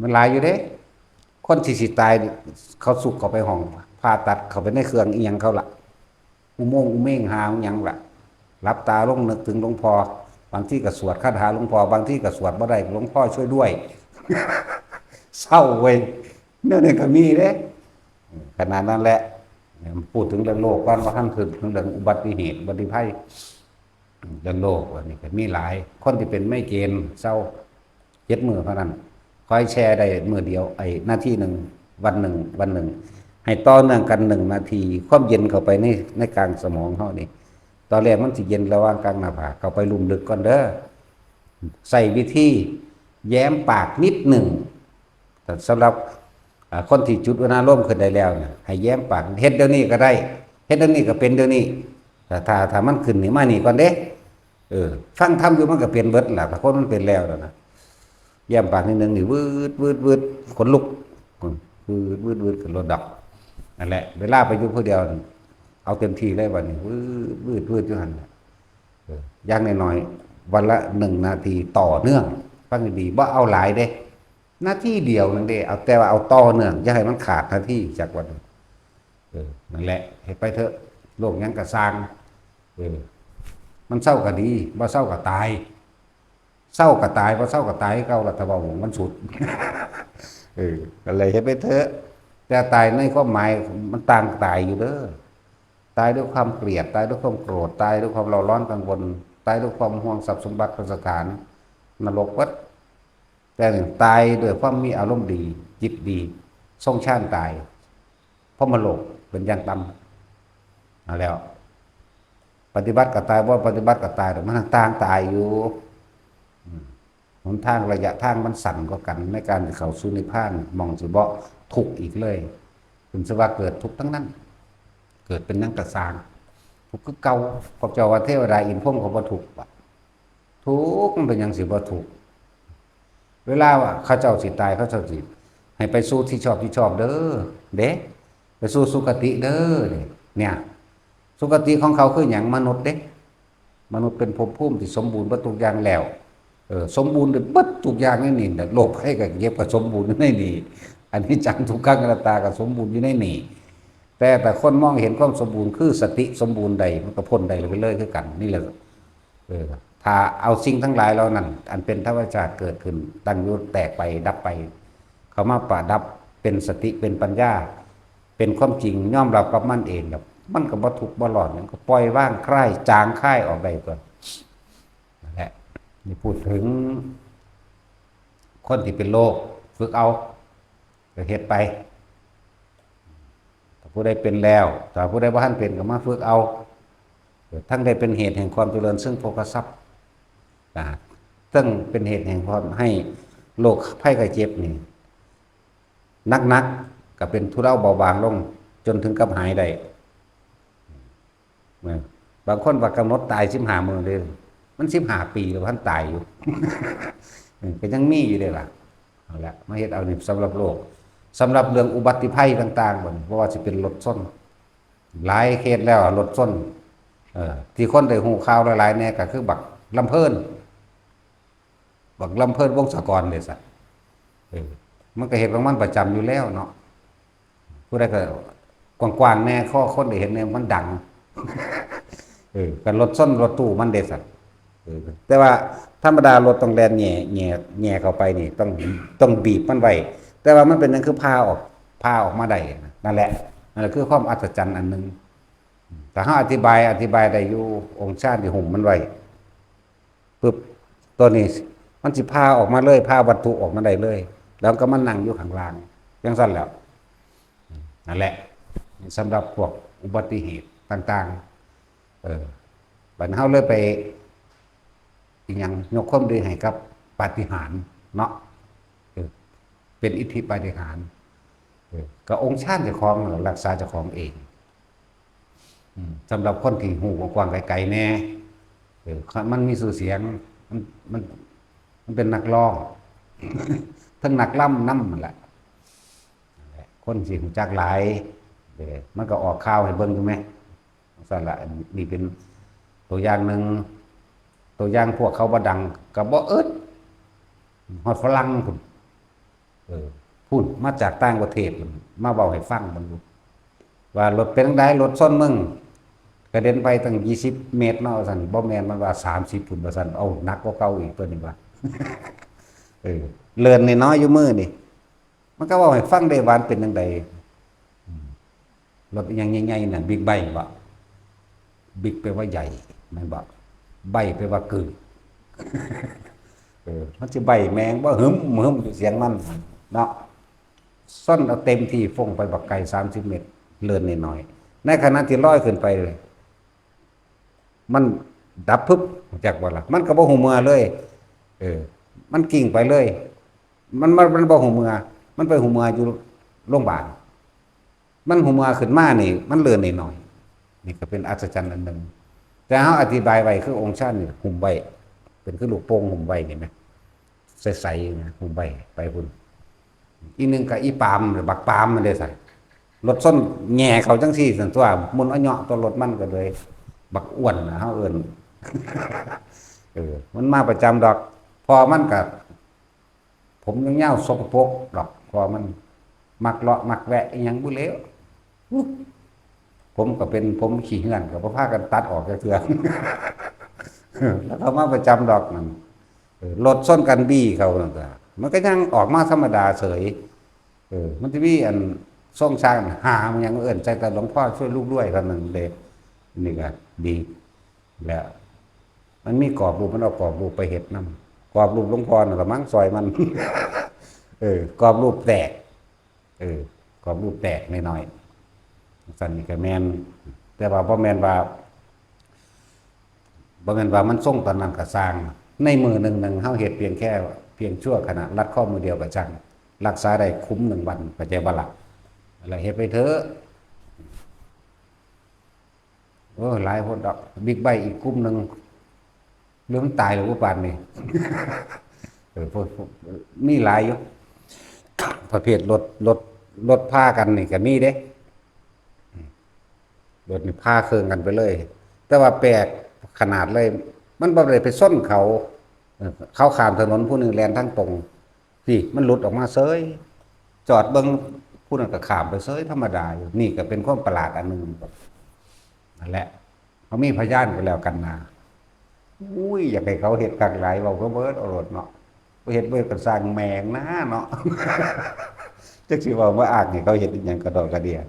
มันหลายอยู่เด้ คนที่สิตาย เขาสุกเข้าไปห้องผ่าตัด เข้าไปในเครื่องอิหยังเขาล่ะ อุโมงค์อุเมงหาอิหยังล่ะ หลับตาลงนึกถึงหลวงพ่อ บางทีก็สวดคาถาหลวงพ่อ บางทีก็สวดบ่ได้ "หลวงพ่อช่วยด้วย" เซาเว้ย แนวนี้ก็มีเด้ ขนาดนั้นแหละ พูดถึงเรื่องโลกก่อน ว่าทันถึงเรื่องอุบัติเหตุ อุบัติภัย เรื่องโลกอันนี้ก็มีหลาย คนที่เป็นไมเกรนเซา เจ็ดมื้อเท่านั้น คอยแชร์ได้มื้อเดียว ไอ้นาทีหนึ่ง วันหนึ่ง วันหนึ่ง ให้ต่อเนื่องกันหนึ่งนาที ความเย็นเข้าไปใน ในกลางสมองเฮานี่ ตอนแรกมันสิเย็นระหว่างกลางหน้าผาก เข้าไปลุ่มลึกก่อนเด้อ ใส่วิธีแย้มปากนิดหนึ่ง แต่สำหรับ อ่า คนที่จุดอุณารมณ์ขึ้นได้แล้วเนี่ย ให้แย้มปาก เฮ็ดเดี๋ยวนี้ก็ได้ เฮ็ดเดี๋ยวนี้ก็เป็นเดี๋ยวนี้ แต่ถ้า ถ้ามันขึ้นนี่มานี่ก่อนเด้ เออ ฟังธรรมอยู่มันก็เป็นเบิดล่ะ ถ้าคนมันเป็นแล้วแล้วนะ แย้มปากนิดนึงนี่ วืด วืด วืด ขนลุก วืด วืด วืด ขึ้นรถดอก นั่นแหละ เวลาไปอยู่ผู้เดียว เอาเต็มที่เลยบัดนี้ วืด วืด วืดอยู่หั่นน่ะ เออ อย่างน้อยๆ วันละหนึ่งนาทีต่อเนื่อง ฟังดีๆ บ่เอาหลายเด้ นาทีเดียวนึงเด้ เอา แต่ว่าเอาต่อเนื่อง อย่าให้มันขาดนาทีจากวันหนึ่ง เออ นั่นแหละ เฮ็ดไปเถอะ โรคหยังก็ซ่าง เออ มันเซาก็ดี บ่เซาก็ตาย เซาก็ตาย บ่เซาก็ตายคือเก่าล่ะ ถ้าเว้าหม่องมันสุด เออ ก็เลยเฮ็ดไปเถอะ แต่ตายในความหมายมันต่างตายอยู่เด้อ ตายด้วยความเกลียด ตายด้วยความโกรธ ตายด้วยความเร่าร้อนกังวล ตายด้วยความห่วงทรัพย์สมบัติพัสถาน นรกเบิด แต่นี่ตายด้วยความมีอารมณ์ดี จิตดี ทรงฌานตาย พรหมโลกเป็นอย่างต่ำ เอาแล้ว ปฏิบัติก็ตาย บ่ปฏิบัติก็ตาย แต่มันต่างตายอยู่ อืม หนทางระยะทางมันสั้นกว่ากัน ในการเข้าสู่นิพพาน หม่องสิบ่ทุกข์อีกเลย เป็นสภาวะเกิดทุกข์ทั้งนั้น เกิดเป็นหยังกะซ่าง ทุกข์คือเก่า พระเจ้าว่าเทวดาอินทร์พรหมเขาบ่ทุกข์บ่ ทุกข์ มันเป็นหยังสิบ่ทุกข์ เวลาว่าเขาเจ้าสิตาย เขาเจ้าสิให้ไปสู่ที่ชอบที่ชอบเด้อ เด้ ไปสู่สุคติเด้อ เนี่ย สุคติของเขาคือหยัง มนุษย์เด้ มนุษย์เป็นภพภูมิที่สมบูรณ์เบิดทุกอย่างแล้ว เออ สมบูรณ์เบิดทุกอย่างในนี่นะ โรคภัยไข้เจ็บก็สมบูรณ์อยู่ในนี่ อนิจจังทุกขังอนัตตาก็สมบูรณ์อยู่ในนี่ แต่ แต่คนมองเห็นความสมบูรณ์คือสติสมบูรณ์ใด มันก็พ้นได้ไปเลยคือกัน นี่แหละ เออ ถ้าเอาสิ่งทั้งหลายเหล่านั้น อันเป็นธรรมชาติเกิดขึ้น ตั้งอยู่ แตกไป ดับไป เข้ามาประดับเป็นสติ เป็นปัญญา เป็นความจริง ยอมรับกับมันเอง แล้วมันก็บ่ทุกข์บ่ร้อน มันก็ปล่อยวาง คลาย จาง คลายออกได้ตัว นั่นแหละ นี่พูดถึง คนที่เป็นโรค ฝึกเอา ก็เฮ็ดไป ถ้าผู้ใดเป็นแล้ว ถ้าผู้ใดบ่ทันเป็นก็มาฝึกเอา ทั้งได้เป็นเหตุแห่งความเจริญซึ่งโภคทรัพย์ นะ ทั้งเป็นเหตุแห่งความให้โรคภัยไข้เจ็บนี่ หนักๆ ก็เป็นทุเลาเบาบางลง จนถึงกับหายได้ นะ บางคนว่ากำหนดตายสิบห้ามื้อเลย มันสิบห้าปีแล้วบ่ทันตายอยู่ เออ ก็ยังมีอยู่เด้ล่ะ เอาละ มาเฮ็ดเอานี่สำหรับโรค สำหรับเรื่องอุบัติภัยต่างๆ บัดนี้ บ่ว่าสิเป็นรถชน หลายเคสแล้วอะ รถชน เออ ที่คนได้ฮู้ข่าวหลายๆ แน่ก็คือบักลำเพิ่น บักลำเพิ่น วงศกรเด้สัน เออ มันก็เฮ็ดของมันประจำอยู่แล้วเนาะ ผู้ใดก็กว้างๆ แน่ ขอคนได้เห็นแน่ มันดัง เออ กันรถชนรถตู้มันเด้สัน เออ แต่ว่าธรรมดารถต้องแล่นแหย่ แหย่ แหย่เข้าไปนี่ ต้อง ต้องบีบมันไว้ แต่ว่ามันเป็นหยังคือผ่าออก ผ่าออกมาได้นะ นั่นแหละ นั่นแหละคือความอัศจรรย์อันหนึ่ง ถ้าเฮาอธิบาย อธิบายได้อยู่ องค์ฌานที่หุ้มมันไว้ ปึ๊บ ตัวนี้มันสิผ่าออกมาเลย ผ่าวัตถุออกมาได้เลย แล้วก็มานั่งอยู่ข้างล่าง จั่งซั้นแหล้ว นั่นแหละ สำหรับพวกอุบัติเหตุต่างๆ เออ บัดเฮาเลยไป อีหยัง ยกความดีให้กับปาฏิหาริย์เนาะ เออ เป็นอิทธิปาฏิหาริย์ เออ ก็องค์ฌานเจ้าของนั่นแหละ รักษาเจ้าของเอง อืม สำหรับคนที่ฮู้กว้างๆ ไกลๆ แน่ เออ มันมีชื่อเสียง มัน มัน มันเป็นนักร้อง ทั้งนักรำนำนั่นแหละ คนสิฮู้จักหลาย เออ มันก็ออกข่าวให้เบิ่งอยู่แหม จั่งซั้นล่ะ อันนี้เป็นตัวอย่างหนึ่ง ตัวอย่างพวกเขาบ่ดัง ก็บ่อึด ฮอดฝรั่งพุ้น เออ พุ้น มาจากต่างประเทศพุ้น มาเว้าให้ฟังเบิ่งดู ว่ารถเป็นจั่งใด รถชนมึง กระเด็นไปตั้งยี่สิบเมตรเนาะ ว่าซั่น บ่แม่น มันว่าสามสิบพุ้น ว่าซั่น เอ้า หนักกว่าเก่าอีกตัวนี้ว่า เออ เลื่อนน้อยๆ อยู่มือนี่ มันก็เว้าให้ฟังได้ว่ามันเป็นจั่งใด อืม รถอิหยังใหญ่ๆ นั่น บิ๊กไบค์บ่ บิ๊กแปลว่าใหญ่ แม่นบ่ ไบค์แปลว่ากึ่ง เออ มันสิไบค์แม่งบ่ หึมหึมอยู่เสียงมัน เนาะ ซ่อนเอาเต็มที่ ฟงไปบักไกล สามสิบเมตร เลื่อนน้อยๆ ในขณะที่ลอยขึ้นไปเลย มันดับพึบ รู้จักบ่ล่ะ มันก็บ่ฮู้เมื่อเลย เออ มันกิ่งไปเลย มัน มัน มันบ่ฮู้เมื่อ มันไปหูเมืออยู่โรงพยาบาล มันหูเมือขึ้นมานี่ มันเลื่อนหน่อยๆ นี่ก็เป็นอัศจรรย์อันหนึ่ง แต่เฮาอธิบายไว้คือองค์ชาตินี่หุ้มไว้ เป็นคือลูกโป่งหุ้มไว้นี่แหม ใสๆ นะ หุ้มไว้ไปพุ้น อีหนึ่งก็อีปามหรือบักปามมันเด้ซั่น รถชนแหย่เขาจั่งซี้ซั่นตั่ว หมุนเอาเหยาะตัวรถมันก็เลย บักอ้วนนะเฮาเอิ้น เออ มันมาประจำดอก พอมันก็ ผมยาวๆสกปรกดอก พอมันมักเลาะมักแวะอิหยังบุแล้ว ผมก็เป็นผมขี้เหื่อนก็บ่พากันตัดออกจักเทื่อ แล้วเขามาประจำดอกนั่น เออ รถชนกันบี้เขานั่นก็ มันก็ยังออกมาธรรมดาเฉย เออ มันจะมีอันทรงช้างหามันยังเอิ้นใส่แต่หลวงพ่อช่วยลูกด้วยเท่านั้นเลย นี่ก็ดี แล้ว มันมีกรอบรูป มันเอากรอบรูปไปเฮ็ดนำ กรอบรูปหลวงพ่อนั่นละมั้งซอยมัน เออ กรอบรูปแตก เออ กรอบรูปแตกน้อยๆ ซั่นนี่ก็แม่น แต่ว่าบ่แม่นว่า บ่แม่นว่ามันทรงตอนนั้นก็ซ่าง ในมื้อหนึ่งหนึ่งเฮาเฮ็ดเพียงแค่ เพียงชั่วขณะ รัดข้อมือเดียวก็ช่าง รักษาได้คุ้มหนึ่งวัน เข้าใจบ่ล่ะ แล้วเฮ็ดไปเถอะ โอ้ หลายคนดอก บิ๊กไบค์อีกกลุ่มหนึ่ง เรื่องตายหรือว่าปานนี่ เออ พวก พวก มีหลายอยู่ ประเภทรถ รถ รถพากันนี่ก็มีเด้ รถนี่พาเครื่องกันไปเลย แต่ว่าแปลกขนาดเลย มันบ่ได้ไปชนเขา เออ เขาข้ามถนน ผู้หนึ่งแล่นทางตรง นี่มันหลุดออกมาเฉย จอดเบิ่ง ผู้นั้นก็ข้ามไปเฉยธรรมดาอยู่ นี่ก็เป็นความประหลาดอันหนึ่ง นั่นแหละ เขามีพยานกันแล้วกันนะ อุ้ย อยากให้เขาเฮ็ดคักหลาย เว้าก็เบิดเอาโลดเนาะ บ่เฮ็ดเบิดก็สร้างแม่งนะเนาะ จักสิเว้ามาอ้างให้เขาเฮ็ดอิหยังกระดอกกระเดีย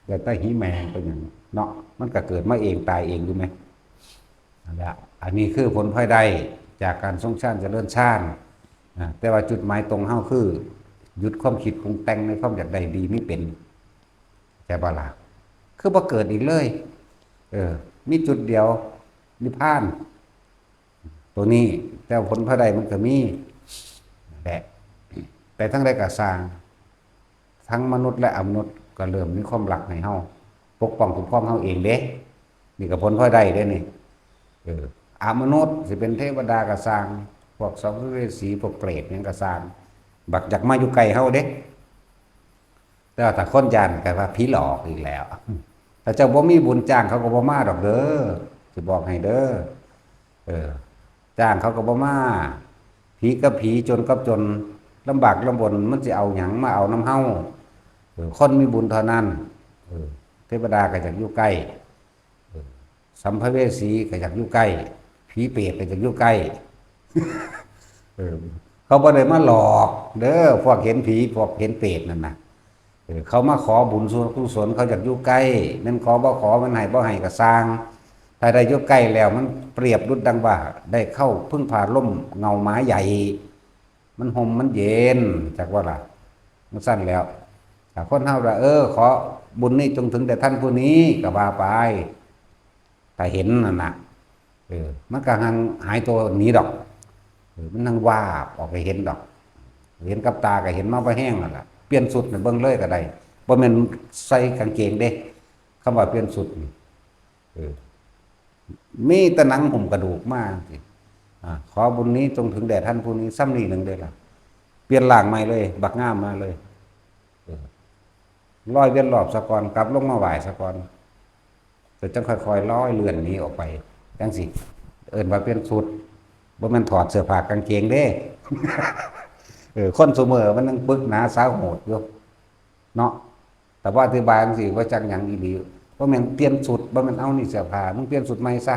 อยากได้หีแมงเป็นหยังเนาะ มันก็เกิดมาเองตายเองอยู่ไหม นั่นแหละ อันนี้คือผลพลอยได้จากการทรงฌานเจริญฌาน อ่า แต่ว่าจุดหมายตรงเฮาคือ หยุดความคิดปรุงแต่งในความอยากได้ดีมีเป็น ใช่ปะล่ะ คือบ่เกิดอีกเลย เออ มีจุดเดียว นิพพาน ตัวนี้ แต่ผลพลอยได้มันก็มี แหละ แต่ทั้งใดก็ซ่าง ทั้งมนุษย์และอมนุษย์ก็เริ่มมีความรักให้เฮา ปกป้องคุ้มครองเฮาเองเด้ นี่ก็ผลพลอยได้เด้นี่ เออ อมนุษย์สิเป็นเทวดาก็ซ่าง พวกสัมภเวสี พวกเปรตหยังก็ซ่าง บักอยากมาอยู่ใกล้เฮาเด้ แต่ว่าถ้าคนย้านก็ว่าผีหลอกอีกแล้ว ถ้าเจ้าบ่มีบุญจ้างเขาก็บ่มาดอกเด้อ สิบอกให้เด้อ เออ จ้างเขาก็บ่มา ผีกับผี จนกับจน ลำบากลำบน มันสิเอาหยังมาเอานำเฮา เออ คนมีบุญเท่านั้น เออ เทวดาก็อยากอยู่ใกล้ เออ สัมภเวสีก็อยากอยู่ใกล้ ผีเปรตก็อยากอยู่ใกล้ เออ เขาบ่ได้มาหลอกเด้อ พวกเห็นผี พวกเห็นเปรตนั่นน่ะ เออ เขามาขอบุญส่วนกุศล เขาอยากอยู่ใกล้ แม่นขอบ่ขอ มันให้บ่ให้ก็ซ่าง ถ้าได้อยู่ใกล้แล้ว มันเปรียบดุจดังว่าได้เข้าพึ่งพาร่มเงาไม้ใหญ่ มันห่มมันเย็น จักว่าล่ะ มันสั้นแล้ว ถ้าคนเฮาว่า เออ ขอบุญนี้จงถึงแด่ท่านผู้นี้ ก็ว่าไป ถ้าเห็นนั่นน่ะ เออ มันก็ห่างหายตัวหนีดอก เออ มันนั่งวาบออกไปเห็นดอก เห็นกับตาก็เห็นมาบ่แห้งนั่นล่ะ เปลี่ยนชุดน่ะเบิ่งเลยก็ได้ บ่แม่นใส่กางเกงเด้ คำว่าเปลี่ยนชุดนี่ เออ มีแต่หนังหุ้มกระดูกมาสิ อ่า ขอบุญนี้จงถึงแด่ท่านผู้นี้ ซ้ำนี่หนึ่งเด้อล่ะ เปลี่ยนร่างใหม่เลย บักงามมาเลย เออ ลอยเวียนรอบซะก่อน กลับลงมาไหว้ซะก่อน แต่จังค่อยๆลอยเลื่อนหนีออกไป จังสิ เอิ้นว่าเปลี่ยนชุด บ่แม่นถอดเสื้อผ้ากางเกงเด้ เออ คนซุมื้อมันยังปึกหนาสาโหดอยู่ เนาะ แต่ว่าอธิบายจังสิ ว่าจักหยังอีหลี บ่แม่นเปลี่ยนชุด บ่แม่นเอานี่เสื้อผ้า มึงเปลี่ยนชุดใหม่ซะ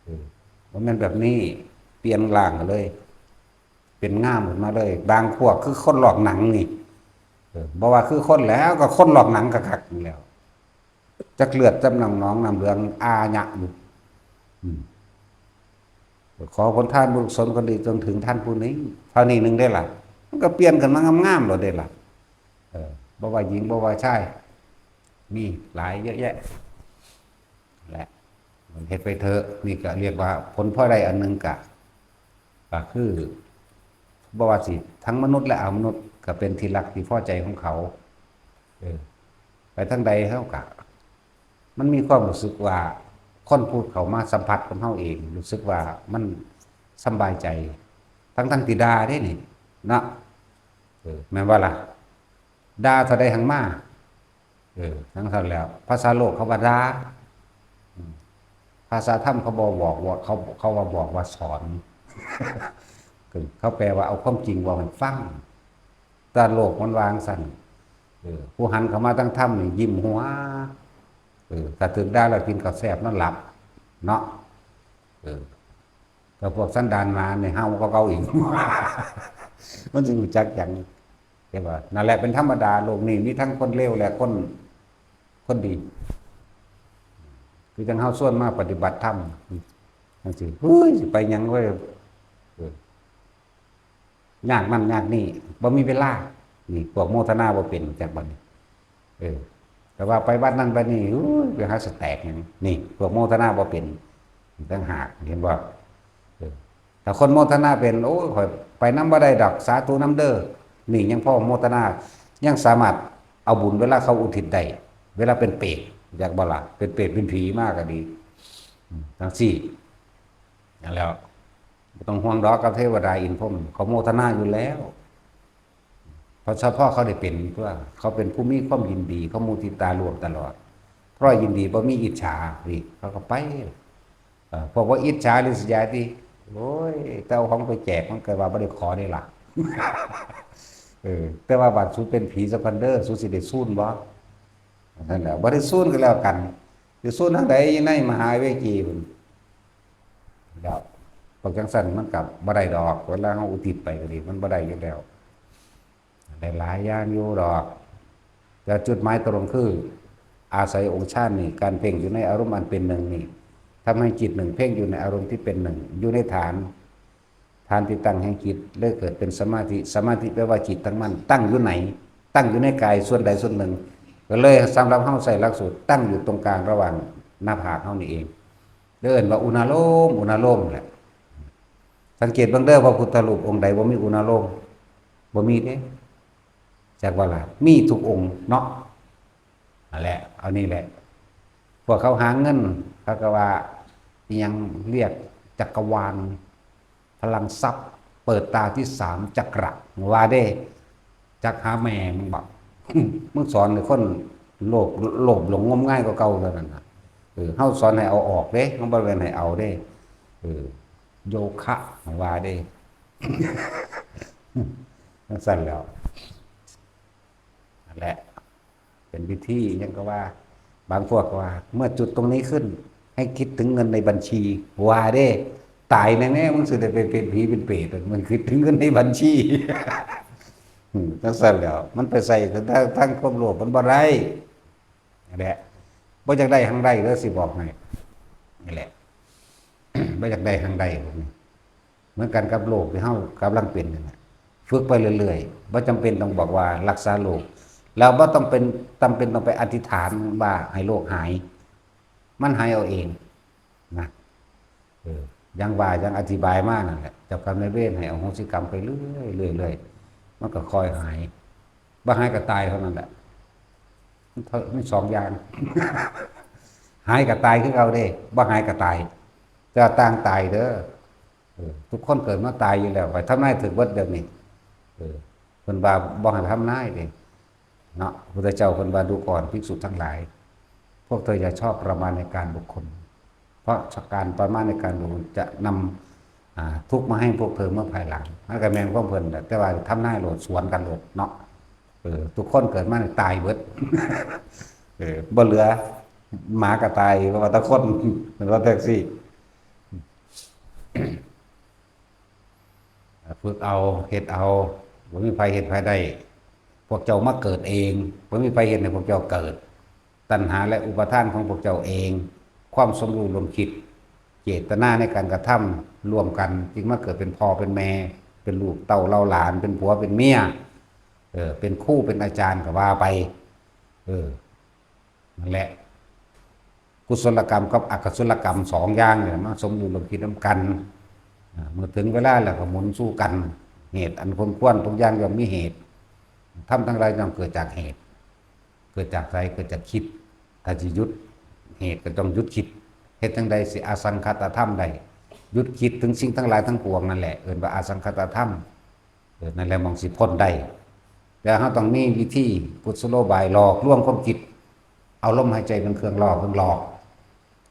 เออ บ่แม่นแบบนี้ เปลี่ยนร่างกันเลย เป็นง่ามขึ้นมาเลย บางพวกคือคนลอกหนังนี่ เออ บ่ว่าคือคนแล้ว ก็คนลอกหนังคักๆนี่แหล้ว จักเลือดจำนองหนองน้ำเหลืองอาญะอยู่ อืม ขอผลทานบุญกุศลคนดีจงถึงท่านผู้นี้ เท่านี้หนึ่งได้ล่ะ มันก็เปลี่ยนกันมางามๆโลดได้ล่ะ เออ บ่ว่าหญิง บ่ว่าชาย มีหลายเยอะแยะ แหละ มันเฮ็ดไปเถอะ นี่ก็เรียกว่าผลพลอยได้อันหนึ่งกะ ก็คือ บ่ว่าสิทั้งมนุษย์และอมนุษย์ ก็เป็นที่รักที่พอใจของเขา เออ ไปทางใดเขาก็ มันมีความรู้สึกว่า คนผู้เข้ามาสัมผัสกับเฮาเอง รู้สึกว่ามันสำบายใจ ทั้งๆที่ด่าเด้นี่ เนาะ เออ แม่นบ่ล่ะ ด่าเท่าใดหังมา เออ ทั้งเท่าแล้ว ภาษาโลกเขาว่าด่า อืม ภาษาธรรมเขาบ่บอกว่า เขา เขาว่าบอกว่าสอน คือเขาแปลว่าเอาความจริงเว้าให้ฟัง แต่โลกมันว่าจั่งซั้น เออ ผู้หันเข้ามาทางธรรมนี่ยิ้มหัว เออ ถ้าถืกด่าแล้วกินข้าวแซ่บนอนหลับ เนาะ เออ แต่พวกสันดานหมานี่เห่ากว่าเก่าอีก มันสิรู้จักหยัง แต่ว่านั่นแหละเป็นธรรมดา โลกนี้มีทั้งคนเลวและคน คนดี คือจั่งเฮาชวนมาปฏิบัติธรรมจั่งซี้ เฮ้ย สิไปหยังเว้ย เออ ยากนั่นยากนี่ บ่มีเวลา นี่ พวกโมทนาบ่เป็น จักบัดนี้ เออ แต่ว่าไปวัดนั่นไปนี่ อุ้ย ไปหาสแต็กหยัง นี่ พวกโมทนาบ่เป็น ต่างหาก เห็นบ่ เออ ถ้าคนโมทนาเป็น โอ้ย ข้อยไปนำบ่ได้ดอก สาธุนำเด้อ นี่ยังพอโมทนา ยังสามารถเอาบุญเวลาเขาอุทิศได้ เวลาเป็นเปรต จักบ่ล่ะ เป็นเปรตเป็นผีมาก็ดี อืม จั่งซี้ นั่นแหล้ว บ่ต้องห่วงดอกกับเทวดาอินทร์พรหม เขาโมทนาอยู่แล้ว เพราะเฉพาะเขาได้เป็นตัว เขาเป็นผู้มีความยินดี เขามุทิตาร่วมตลอด เพราะยินดีบ่มีอิจฉา นี่ เขาก็ไป เอ่อ พวกบ่อิจฉาริษยาติ โอ้ย แต่เอาของไปแจกมันก็ว่าบ่ได้ขอนี่ล่ะ เออ แต่ว่าบัดสูเป็นผีซะก่อนเด้อ สูสิได้ซูนบ่ นั่นแหละ บ่ได้ซูนก็แล้วกัน สิซูนทางใด อยู่ในมหาเวจีพุ้น แล้ว พวกจั่งซั้นมันก็บ่ได้ดอก เวลาเฮาอุทิศไปก็ดี มันบ่ได้อยู่แล้ว ได้หลายอย่างอยู่ดอก แต่จุดหมายตรงคือ อาศัยองค์ฌานนี่ การเพ่งอยู่ในอารมณ์อันเป็นหนึ่งนี่ ทำให้จิตหนึ่งเพ่งอยู่ในอารมณ์ที่เป็นหนึ่ง อยู่ในฐาน ฐานที่ตั้งแห่งจิต เลยเกิดเป็นสมาธิ สมาธิแปลว่าจิตตั้งมั่น ตั้งอยู่ไหน ตั้งอยู่ในกายส่วนใดส่วนหนึ่ง ก็เลยสำหรับเฮาใช้หลักสูตร ตั้งอยู่ตรงกลางระหว่างหน้าผากเฮานี่เอง เรียกว่าอุณาโลม อุณาโลมแหละ สังเกตเบิ่งเด้อ พระพุทธรูปองค์ใดบ่มีอุณาโลม บ่มีเด้ จักว่าล่ะ มีทุกองค์เนาะ นั่นแหละ เอานี่แหละ พวกเขาหาเงิน เขาก็ว่า อิหยัง เรียกจักรวาล พลังทรัพย์ เปิดตาที่สามจักระ ว่าเด้ จักหาแม่มึงบอก มึงสอนให้คนโลภ โลภหลงงมงายกว่าเก่าเท่านั้นน่ะ เออ เฮาสอนให้เอาออกเด้ เฮาบ่แม่นให้เอาเด้ เออ โยคะ ว่าเด้ จั่งซั้นแหล้ว นั่นแหละ เป็นวิธีหยังก็ว่า บางพวกก็ว่า เมื่อจุดตรงนี้ขึ้น ให้คิดถึงเงินในบัญชี ว่าเด้ ตายแน่ๆ มึงสิได้ไปเป็นผีเป็นเปรต มึงคิดถึงเงินในบัญชี อืม จั่งซั้นแหล้ว มันไปใส่ทาง ทางความโลภมันบ่ได้ นั่นแหละ บ่อยากได้หังได้เด้อ สิบอกให้ นี่แหละ บ่อยากได้หังได้พวกนี้ เหมือนกันกับโรคที่เฮากำลังเป็นนั่นแหละ ฝึกไปเรื่อยๆ บ่จำเป็นต้องบอกว่ารักษาโรค แล้วบ่ต้องเป็น จำเป็นต้องไปอธิษฐานว่าให้โรคหาย มันหายเอาเองนะ เออ ยังว่ายังอธิบายมานั่นแหละ เจ้ากรรมนายเวรให้อโหสิกรรมไปเรื่อยๆ เรื่อยๆ มันก็ค่อยหาย บ่หายก็ตายเท่านั้นแหละ มันเท่า มันสองอย่าง หายก็ตายคือเก่าเด้ บ่หายก็ตาย แต่ว่าต่างตายเด้อ เออ ทุกคนเกิดมาตายอยู่แล้ว ไปทำนายถืกเบิดเดี๋ยวนี้ เออ เพิ่นว่าบ่ให้ทำนายเด้ เนาะ พระพุทธเจ้าเพิ่นว่า ดูก่อนภิกษุทั้งหลาย พวกเธออย่าชอบประมาณในการบุคคล เพราะการประมาณในการบุคคลจะนำ อ่า ทุกข์มาให้พวกเธอเมื่อภายหลัง มันก็แม่นความเพิ่นแหละ แต่ว่าทำนายโลด สวนกันโลดเนาะ เออ ทุกคนเกิดมานี่ตายเบิด เออ บ่เหลือ หมาก็ตาย เพราะว่าแต่คน เป็นว่าแท็กซี่ ฝึกเอา เฮ็ดเอา บ่มีไผเฮ็ดไผได้ พวกเจ้ามาเกิดเอง บ่มีไผเฮ็ดให้พวกเจ้าเกิด ตัณหาและอุปาทานของพวกเจ้าเอง ความสมรู้ร่วมคิด เจตนาในการกระทำร่วมกัน จึงมาเกิดเป็นพ่อเป็นแม่ เป็นลูกเต้าเหล่าหลาน เป็นผัวเป็นเมีย เออ เป็นครูเป็นอาจารย์ก็ว่าไป เออ นั่นแหละ กุศลกรรมกับอกุศลกรรมสองอย่างเนี่ย มาสมรู้ร่วมคิดนำกัน อ่า เมื่อถึงเวลาแล้วก็หมุนสู่กัน เหตุอันควรควรทุกอย่างย่อมมีเหตุ ธรรมทั้งหลายย่อมเกิดจากเหตุ เกิดจากใส เกิดจากคิด ถ้าสิหยุดเหตุก็ต้องหยุดคิด เฮ็ดจั่งใดสิอสังขตธรรมได้ หยุดคิดถึงสิ่งทั้งหลายทั้งปวงนั่นแหละ เอิ้นว่าอสังขตธรรม เออ นั่นแหละหม่องสิพ้นได้ แต่เฮาต้องมีวิธีกุศโลบายหลอกลวงความคิด เอาลมหายใจเป็นเครื่องล่อ เครื่องหลอก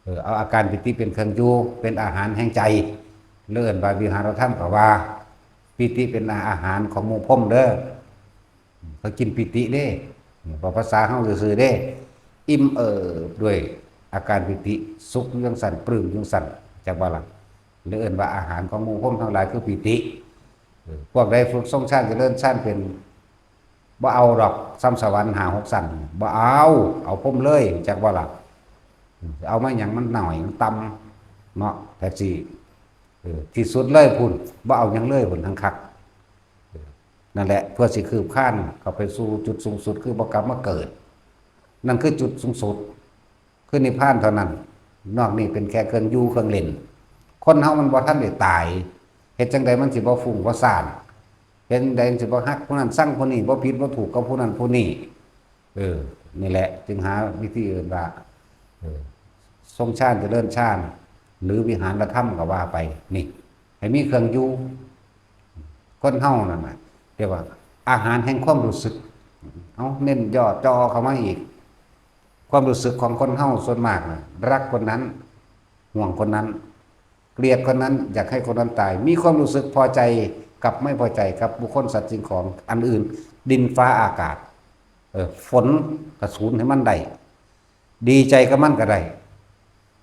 เออ เอาอาการปีติเป็นเครื่องอยู่ เป็นอาหารแห่งใจ เอิ้นว่าวิหารธรรมก็ว่า ปีติเป็นอาหารของหมู่พรหมเด้อ เขากินปีติเด้ บอกภาษาเฮาซื่อๆเด้ อิ่มเอิบด้วยอาการปีติ สุขอยู่จั่งซั่น ปลื้มอยู่จั่งซั่น จักบ่ล่ะ เอิ้นว่าอาหารของหมู่พรหมทั้งหลายคือปีติ เออ พวกใดฝึกทรงฌานเจริญฌานเป็น บ่เอาดอก ส่ำสวรรค์ห้าหกชั้น บ่เอา เอาพรหมเลย จักบ่ล่ะ เอามาหยัง มันน้อย มันต่ำเนาะ แท็กซี่ เออ ที่สุดเลยพุ้น บ่เอาหยังเลยพุ้น ทั้งคัก เออ นั่นแหละ เพื่อสิคืบคลานเข้าไปสู่จุดสูงสุด คือบ่กลับมาเกิด นั่นคือจุดสูงสุด คือนิพพานเท่านั้น นอกนี้เป็นแค่เครื่องอยู่เครื่องเล่น คนเฮามันบ่ทันได้ตาย เฮ็ดจั่งใดมันสิบ่ฟุ้งบ่ซ่าน เฮ็ดจั่งใดมันสิบ่ฮักผู้นั้นชังผู้นี้ บ่ผิดบ่ถูกกับผู้นั้นผู้นี้ เออ นี่แหละ จึงหาวิธีเอิ้นว่า เออ ทรงฌานเจริญฌาน หรือวิหารธรรมก็ว่าไป นี่ ให้มีเครื่องอยู่ คนเฮานั่นน่ะ เรียกว่าอาหารแห่งความรู้สึก เอาเน้นย่อจ่อเข้ามาอีก ความรู้สึกของคนเฮาส่วนมากน่ะ รักคนนั้น ห่วงคนนั้น เกลียดคนนั้น อยากให้คนนั้นตาย มีความรู้สึกพอใจกับไม่พอใจกับบุคคลสัตว์สิ่งของอันอื่น ดินฟ้าอากาศ เออ ฝนกระสูนให้มันได้ ดีใจกับมันก็ได้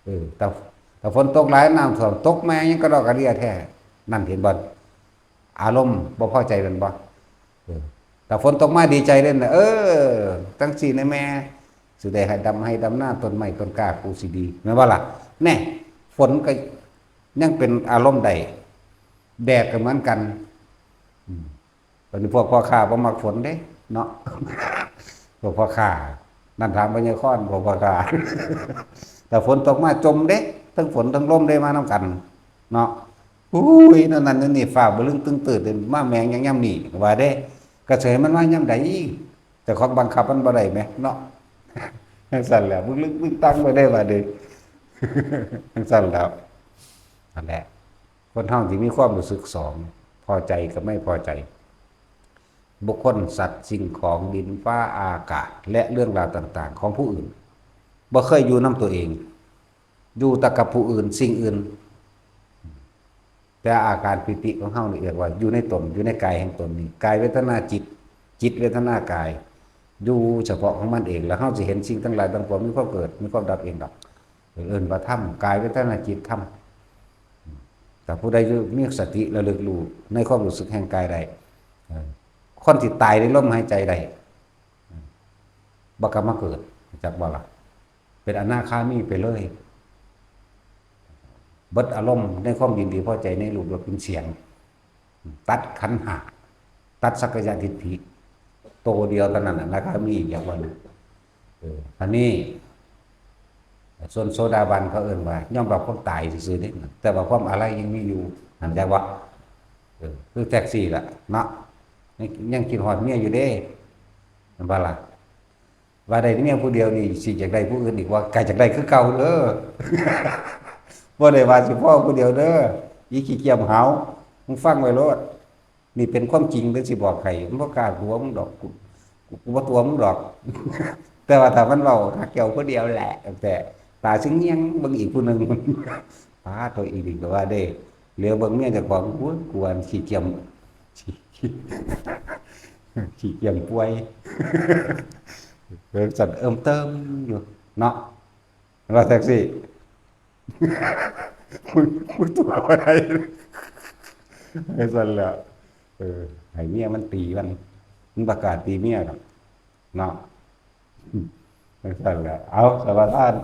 เออ แต่ แต่ฝนตกหลายน้ำท่วม ตกแม่ยังกระดอกกระเดียแท้ นั่นเห็นบ่ อารมณ์บ่พอใจแม่นบ่ เออ แต่ฝนตกมาดีใจเด้นะ เออ จั่งซี้นะแม่ สิได้ให้ดำไฮ่ดำนา ต้นไม้ต้นกล้ากูสิดี แม่นบ่ล่ะ แน่ ฝนก็ยังเป็นอารมณ์ได้ แดดก็เหมือนกัน อืม บัดนี้พวกพ่อค้าบ่มักฝนเด้ เนาะ พวกพ่อค้า นั่นถามพญาคอน พวกพ่อค้า แต่ฝนตกมาจมเด้ ทั้งฝนทั้งลมได้มานำกัน เนาะ อุ้ย นั่นนั่นนี่ ฟ้าบ่ลึงตึงตืดเลย มาแมงยังย่ำนี่ ว่าเด้ กระเสยมันมาย่ำใด เจ้าของบังคับมันบ่ได้แหม เนาะ จั่งซั่นแหละ มึงลึกมึงตั้งบ่ได้ว่าเด้ จั่งซั่นแล้ว นั่นแหละ คนเฮาที่มีความรู้สึกสอง พอใจกับไม่พอใจ บุคคล สัตว์ สิ่งของ ดิน ฟ้า อากาศ และเรื่องราวต่างๆ ของผู้อื่น บ่เคยอยู่นำตัวเอง อยู่แต่กับผู้อื่น สิ่งอื่น แต่อาการปีติของเฮานี่เรียกว่าอยู่ในตน อยู่ในกายแห่งตนนี่ กายเวทนาจิต จิตเวทนากาย อยู่เฉพาะของมันเอง แล้วเฮาสิเห็นสิ่งทั้งหลายทั้งปวงมีความเกิด มีความดับเองดอก เอิ้นว่าธรรม กายเวทนาจิตธรรม แต่ผู้ใดอยู่มีสติระลึกรู้ในความรู้สึกแห่งกายได้ เออ คนที่ตายในลมหายใจได้ เออ บ่กลับมาเกิด จักบ่ล่ะ เป็นอนาคามีไปเลย เบิดอารมณ์ในความยินดีพอใจในรูปรสกลิ่นเสียง ตัดขันธ์ห้า ตัดสักกายทิฏฐิ โตเดียวเท่านั้นน่ะ อนาคามี อย่างว่านะ เออ อันนี้ ส่วนโสดาบันเขาเอิ้นว่ายอมรับความตายซื่อๆเด้ แต่ว่าความอาลัยยังมีอยู่ หันใจว่า เออ คือแท็กซี่ล่ะเนาะ ยัง ยังคิดฮอดเมียอยู่เด้ แม่นบ่ล่ะ ว่าได้เมียผู้เดียวนี่ สิอยากได้ผู้อื่นอีกว่า ก็อยากได้คือเก่าเด้อ บ่ได้ว่าสิพอผู้เดียวเด้อ อีขี้เกียจหาว มึงฟังไว้โลด นี่เป็นความจริงเด้อ สิบอกให้ มันบ่กล้าตัวมึงดอก กู กู กูบ่ตัวมึงดอก แต่ว่าถ้ามันเว้า "ฮักเจ้าผู้เดียวแหละ" แต่ตาซึ่งเงี่ยงเบิ่งอีกผู้หนึ่ง ป๊าด ตัวอีหลีก็ว่าเด้ เหลียวเบิ่งเมียเจ้าของ "โอ้ย กูอันขี้เกียจ ขี้ ขี้เกียจป่วย" เออ สั่นเอิมเติมอยู่เนาะ ว่าแท็กซี่ มึง มึงตัวอะไร ไอ้สั่นแหละ เออ ให้เมียมันตีมัน มันประกล้าศตีเมียดอก เนาะ ไอ้สั่นแหละ เอา สมาทาน